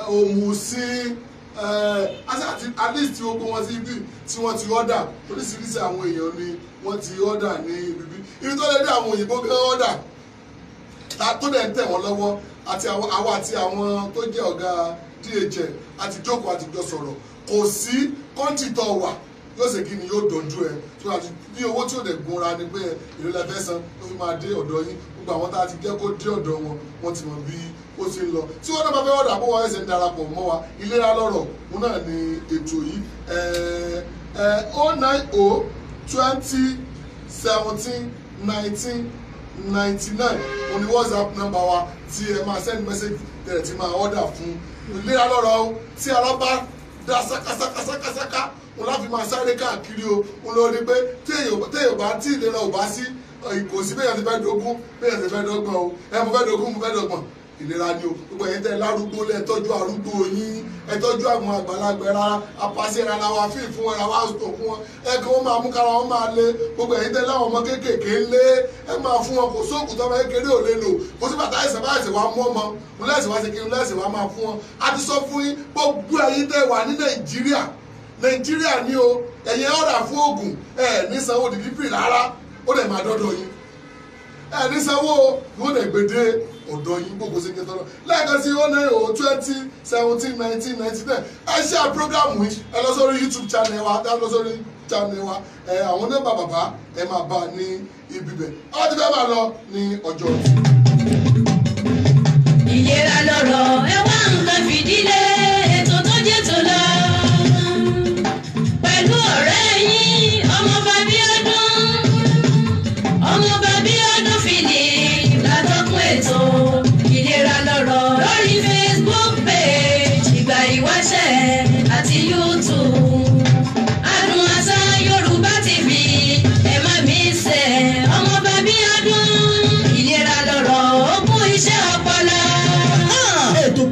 Òmùsìn, at least gbogbo wọn sí ibi tí wọ́n ti order. Oríṣiríṣi àwọn èèyàn ni wọ́n ti order ní ibi bí ibi tó lè dé àwọn òyìnbó gan order tó dẹ̀ ń tẹ̀ wọ́n lọ́wọ́. Àti àwa àti àwọn tó jẹ́ ọ̀gá DHL àti jókòó àti jọ sọ̀rọ̀. Kò sí kọ́ńtì tó wà yóò ṣe kí ni yóò dọ̀jú ẹ tó àti ní owó tí ò dẹ̀ gúnra ni pé èlò la fẹ́ san tó fi máa dé ọ̀dọ̀ yín. Gbogbo àwọn tá a ti jẹ́ kó dé ọ̀dọ̀ wọn, wọ́n ti mọ̀ bí ó ti ń lọ. Tí wọ́n náà bá fẹ́ ọ̀dà bó wọ́n ẹsẹ̀ ń darapọ̀ mọ́ wa, ìlera lọ́rọ̀ òun náà ni ètò yìí. 090 20 17 19 99 òun ni WhatsApp number wa tí ẹ máa send message tẹ̀lé tí máa order fún ìlera lọ́rọ̀ o. Tí ara bá dá sákásákásákásáká òun láfi máa sáré káàkiri o. Òun lọ rí pé téèyàn bá tí ìlera ò bá sí, kò sí béèyàn ti fẹ́ dógún, béèyàn ti fẹ́ dọ́gbọ̀n o. Ẹ mo fẹ́ dógún, mo fẹ́ dọ́gbọ̀n, ìlera ni o. Gbogbo ẹ̀yin tẹ́ lárúgbó lẹ tọ́jú arúgbó yín, ẹ tọ́jú àwọn àgbàlagbà, ra apàṣẹ ra wa fíì fún wọn, ra wa sọ fún wọn, ẹ kí wọ́n máa mú kára wọn máa lé. Gbogbo ẹ̀yin tẹ́ láwọn ọmọ kéékèèké lé, ẹ máa fún wọn. Kò sóògùn tó ọmọ kékeré ò lè lò, kò sí bàtà àìsàn bá àìsàn wa mú ọmọ wọn lẹ́sìn wá sí kí lẹ́sìn wá máa fún wọn. A ti sọ fún yín gbogbo ẹ̀yin tẹ́ wà ní Nàìjíríà, Nàìjíríà ni o, ẹ̀yin ọ̀rà fún oògùn ẹ̀ ní sanwó delivery rárá, ó dẹ̀ máa dọ́dọ̀ yín. Ẹ̀ ní sanwó yóò dẹ̀ gbèdé ọ̀dọ̀ yín gbogbo sí kẹtọ́ lọ. Lẹ́ẹ̀kan sí 090 20 17 19 99. Ẹ ṣe à program yìí, ẹ lọ sórí YouTube channel wa, ẹ lọ sórí channel wa, ẹ àwọn nọ́mbà bàbá ẹ máa bá a ní ibi bẹ̀. Ọ ti fẹ́ máa lọ ní ọjọ́. Ìlera lọ́rọ̀, ẹ wá nǹkan fìdílé ètò tó jẹ́ tó lọ. Pẹ̀lú ọ̀rẹ́ yín, ọmọọba Bíọ́dún, ọmọọba Bíọ́dún Philip látọ́kùn ètò ìlera lọ́rọ̀ lórí Facebook page Ìgbà Ìwáṣẹ̀ àti YouTube. Adùn Àṣà Yorùbá TV, ẹ má mí sẹ́, ọmọọba Bíọ́dún, ìlera lọ́rọ̀, ó kún iṣẹ́ ọpọlọ.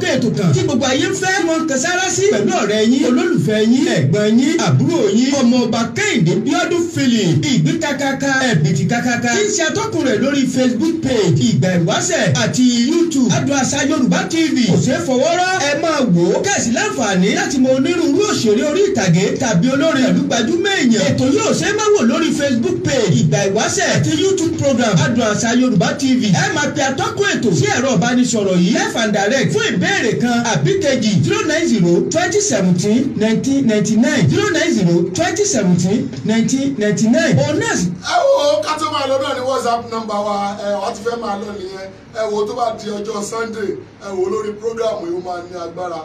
Ètò kan tí gbogbo ayé ń fẹ́ tí wọ́n ń kan sára sí pẹ̀lú ọ̀rẹ́ yín, olólùfẹ́ yín, ẹ̀gbọ́n yín, àbúrò yín, ọmọọba Kẹ́hìndé Bíọ́dún Philip, ìgbín kakaka, ẹ̀bìtì kakaka, tí ń ṣe atọ́kùn rẹ̀ lórí Facebook page Ìgbà Ìwáṣẹ̀ àti YouTube Adùn Àṣà Yorùbá TV. Kò ṣeé fọwọ́rọ́, ẹ máa wò ó kẹ̀sì láǹfààní láti mọ onírúurú òṣèré orí ìtàgé tàbí olórin pẹ̀lú gbajúmọ̀ èèyàn. Ètò yóò ṣe é máa wò lórí Facebook page Ìgbà Ìwáṣẹ̀ àti YouTube program Adùn Àṣà Yorùbá TV. Ẹ máa pe atọ́kùn ètò sí ẹ̀rọ ìbánisọ̀rọ̀ yìí live and direct fún ìbéèrè kan àbí kejì 090 20 17 19 99 090 20 17 19 99. Òun náà sì. Ẹ wo ká tó máa lọ náà ní WhatsApp number wa, ẹ wọ́n ti fẹ́ máa lọ nìyẹn. Ẹ wo tó bá di ọjọ́ Sunday, ẹ wo lórí program yìí ó máa ní agbára.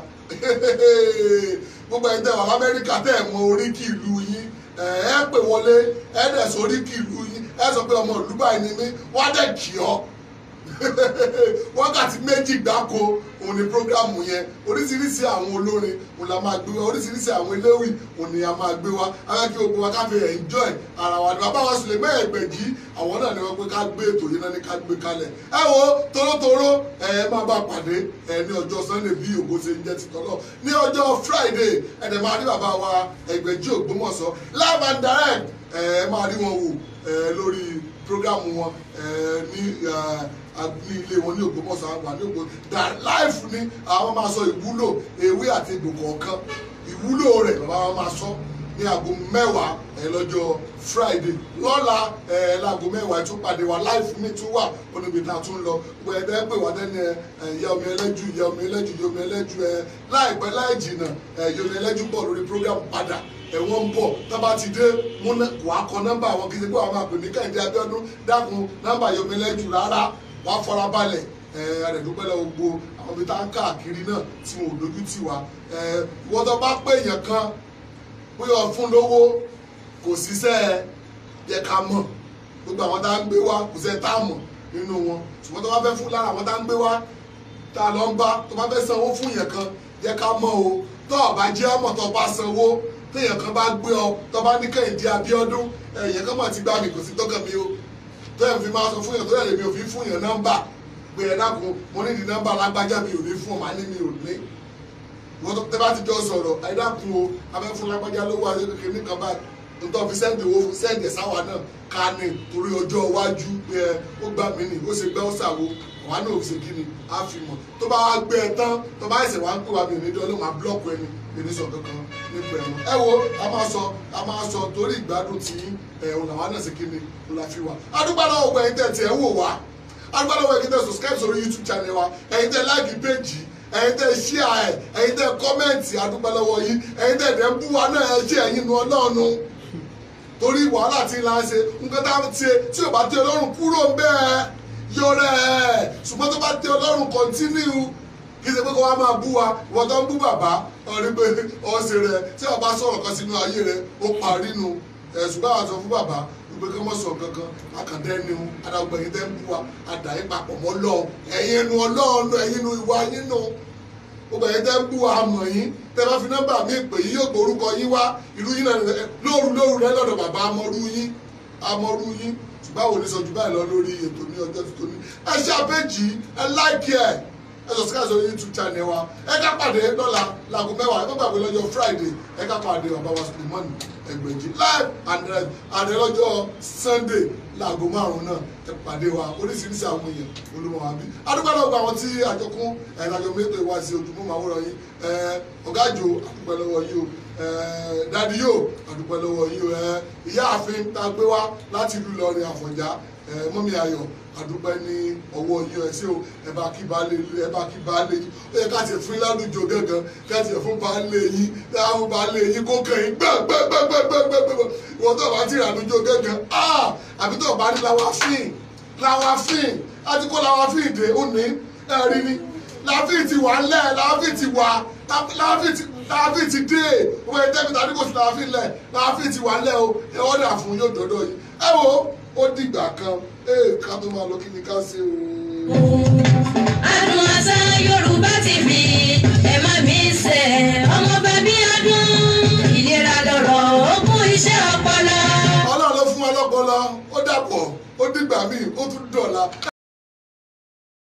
Gbogbo ẹ̀yin tẹ́ wà l'Amẹ́ríkà tẹ́ ẹ̀ mọ oríkì ìlú yín, ẹ pè wọlé, ẹ dẹ̀ sọ oríkì ìlú yín, ẹ sọ pé ọmọ ìlú báyìí ni mí, wọ́n á dẹ̀ kì ọ́. Wákàtí méjì gbáko òun ni prógrámù yẹn. Oríṣiríṣi àwọn olórin òun la máa gbé wá, oríṣiríṣi àwọn eléwì òun ni a máa gbé wá. Ara kí gbogbo wa ká fi enjoy ara wa. Bàbá wa Sùlẹ̀mẹ́ Ẹgbẹ̀jì, àwọn náà ni wọ́n pé ká gbé ètò yìí náà ní ká gbé kalẹ̀. Ẹ wo torótoró, ẹ máa bá pàdé ẹ ní ọjọ́ Sunday bí ògo ṣe ń jẹ́ ti tọ́lọ̀. Ní ọjọ́ Friday ẹ dẹ̀ máa rí bàbá wa Ẹgbẹ̀jì Ògbómọ̀ṣọ́ live and direct, ẹ máa rí wọn wò lórí prógrámù wọn ní ilé wọn ní Ògbómọ̀ṣọ́ àgbà ní Ògbómọ̀ṣọ́ live ni àwọn máa sọ ìwúlò ewé àti egbò kọ̀ọ̀kan, ìwúlò rẹ̀ bàbá wa máa sọ ní aago 10 lọ́jọ́ Friday. Lọ́la láago 10 tún pàdé wa live mi tún wà oníbi tá a tún lọ. Gbogbo ẹ̀dá pè wá dẹ́ni ìyá omi ẹlẹ́jù, ìyá omi ẹlẹ́jù, ìyá omi ẹlẹ́jù láìpẹ́ láì jìnà ìyá omi ẹlẹ́jù bọ̀ lórí program padà. Ẹ̀wọ̀n ń bọ̀ tábà ti dé wàá kọ nọ́mbà àwọn kì í ṣe pé wàá máa pè ní Kẹ́hìndé Abíọ́dún dákun nọ́mbà ìyá omi ẹlẹ́jù rárá, wàá farabalẹ̀. Ẹ dúpẹ́ lọ́wọ́ gbogbo àwọn ibi tá ń káàkiri náà tí wọn ò dojú tì wá. Ìwọ́n tó bá pè èèyàn kan bóyá fún lówó kò síṣẹ́ yẹ ká mọ̀, gbogbo àwọn tá ń gbé wá kò sẹ́ tá a mọ̀ nínú wọn. Ṣùgbọ́n tó bá fẹ́ fún lára àwọn tá ń gbé wá tá a lọ ń bá, tó bá fẹ́ sanwó fún yẹn kan yẹ ká mọ̀ o. Tó o bá jẹ́ ọmọ tó o bá sanwó Téèyàn kan bá gbé ọ tó bá ní Kẹ́hìndé Abíọ́dún, èèyàn kan mà ti gbá mi, kò sí tọ́kàn mi o. Tó yẹn fi máa sọ fún yàn tó yẹ lèmi ò fi fún yàn nọ́mbà pé ẹ dákun, mo ní di nọ́mbà lágbájá, mi ò ní fún ọ, màá ní mi ò ní. Wọ́n tó tẹ́ bá ti jọ sọ̀rọ̀, ẹ dákun o, abẹ́ fún lágbájá lówó àti kékeré nìkan báyìí, nítorí fi sẹ́ǹdì owó fún sẹ́ǹdì sáwa náà ká ní torí ọjọ́ iwájú pé ẹ ó gbà mí nì, ó ṣe gbẹ́ ó ṣàwo, àwa náà ò ṣe kí ni á fi mọ̀. Tó bá wá gbé ẹ tán, tó bá ẹsẹ̀ wá ń pè wá, mi ò ní dán ló máa búlọ̀kù ẹni, mi ní sọ kankan nípa ẹ̀wọ̀n. Ẹ wo, a máa sọ torí ìgbádùn tí ẹ̀hún làwa náà ṣe kí ni ló la fi wà. Adúgbò náà gbọ́ ẹ̀yin tẹ̀ tí ẹ̀ ń wò wá, adúgbò náà ẹ̀yin tẹ̀ subscribe sórí YouTube channel wa, ẹ̀yin tẹ̀ like page, ẹ̀yin tẹ̀ share ẹ̀, ẹ̀yin tẹ̀ comment, adúgbò lọ́wọ́ yín, ẹ̀yin tẹ̀ dẹ̀ ń bú wa náà, ẹ ṣé ẹ̀yin nu Ọlọ́run torí wàhálà tí ń la ṣe nǹkan tá a ṣe tí ò bá tẹ́ Ọlọ́run kúrò ń bẹ́ẹ̀ yọrẹ ẹ̀, ṣùgbọ́n tó bá tẹ́ Ọlọ́run continue. Kì í ṣe pé kó wá máa bú wa, ìwọ tó ń bú bàbá ọ̀rí pé ọ̀sẹ̀ rẹ̀ tí ọba sọ̀rọ̀ kan sínú ayé rẹ̀ ó parí nu ẹ̀. Ṣùgbọ́n àwọn sọ fún bàbá wípé kí wọ́n sọ kankan àkàndá ẹni wọn adágbọ̀n ẹ̀yin tẹ́ ń bú wa àdàyè papọ̀ mọ́ Ọlọ́run, ẹ̀yin nu Ọlọ́run, ẹ̀yin nu ìwà yín nu gbogbo ẹ̀yin tẹ́ ń bú wa mọ̀ yín. Tẹ́ bá fi nọ́mbà mi pè yín yóò gbórúkọ yín wá ìlú yín náà lóru lóru rẹ lọ́dọ̀ bàbá amọ̀rú yín amọ̀rú yín. Ṣùgbọ́n àwọn oníṣọ́jú báyìí lọ lórí ètò ní ọjọ́ tuntun ní. Ẹ ṣe àpéjì, ẹ láìkí ẹ, ẹ subscribe sórí YouTube channel wa. Ẹ ká pàdé lọ́la láago 10, ẹ má gbàgbé lọ́jọ́ Friday ẹ ká pàdé bàbá wa Sulemon Ẹgbẹ̀jì live and direct, àdé lọ́jọ́ Sunday láago 5 náà ẹ pàdé wa. Oríṣiríṣi àwọn èèyàn olúmọ wa bí adúgbò lọ́wọ́ àwọn tí àjọkún ẹ̀ẹ́dájọ́ mẹ́tò ìwá sí ojúmọ́ màwòrán yín. Ọ̀gájò àdúgbò lọ́wọ́ yìí o, dadi yóò àdúgbò lọ́wọ́ yìí o, ìyáàfin tá a gbé wá láti ìlú Ìlọrin Àfọ̀njá, mọ́mí Ayọ̀ àdúpẹ́ ní ọwọ́ yìí ẹ ṣé o. Ẹ bá kí baálé, ẹ bá kí baálé yín, ó yẹ ká tiẹ̀ fún ládùjọ gángan, ká tiẹ̀ fún baálé yín, láwọn baálé yín kó kàn yín gbẹ́gbẹ́gbẹ́gbẹ́gbẹ́gbẹ́. Ìwọ tó bá ti ràdùjọ gángan, àbí tó bá ní làwáfíìn, làwáfíìn àti kó làwáfíìn dé ó ní ẹ̀rí ni làwáfíìn ti wà ńlẹ̀, làwáfíìn ti wà, làwáfíìn ti dé. Owó ẹ̀ tẹ́mi tàbí kò sí làwáfíìn lẹ̀, làwáfíìn ti wà ńlẹ̀ o, ẹ ọ̀dà fún yóò dọ́dọ̀ yìí. Ẹ wo, ó dìgbà kan ká tó máa lọ kí ni ká ṣe o. Adùn àṣà Yorùbá TV, ẹ má mi ṣe ọmọ bàbí adùn, ìlera lọ́rọ̀, ogún iṣẹ́ ọpọlọ. Ọlọ́run ló fún wa lọ́pọlọ, ó dàpọ̀, ó dìgbà míì, ó tún dọ̀la.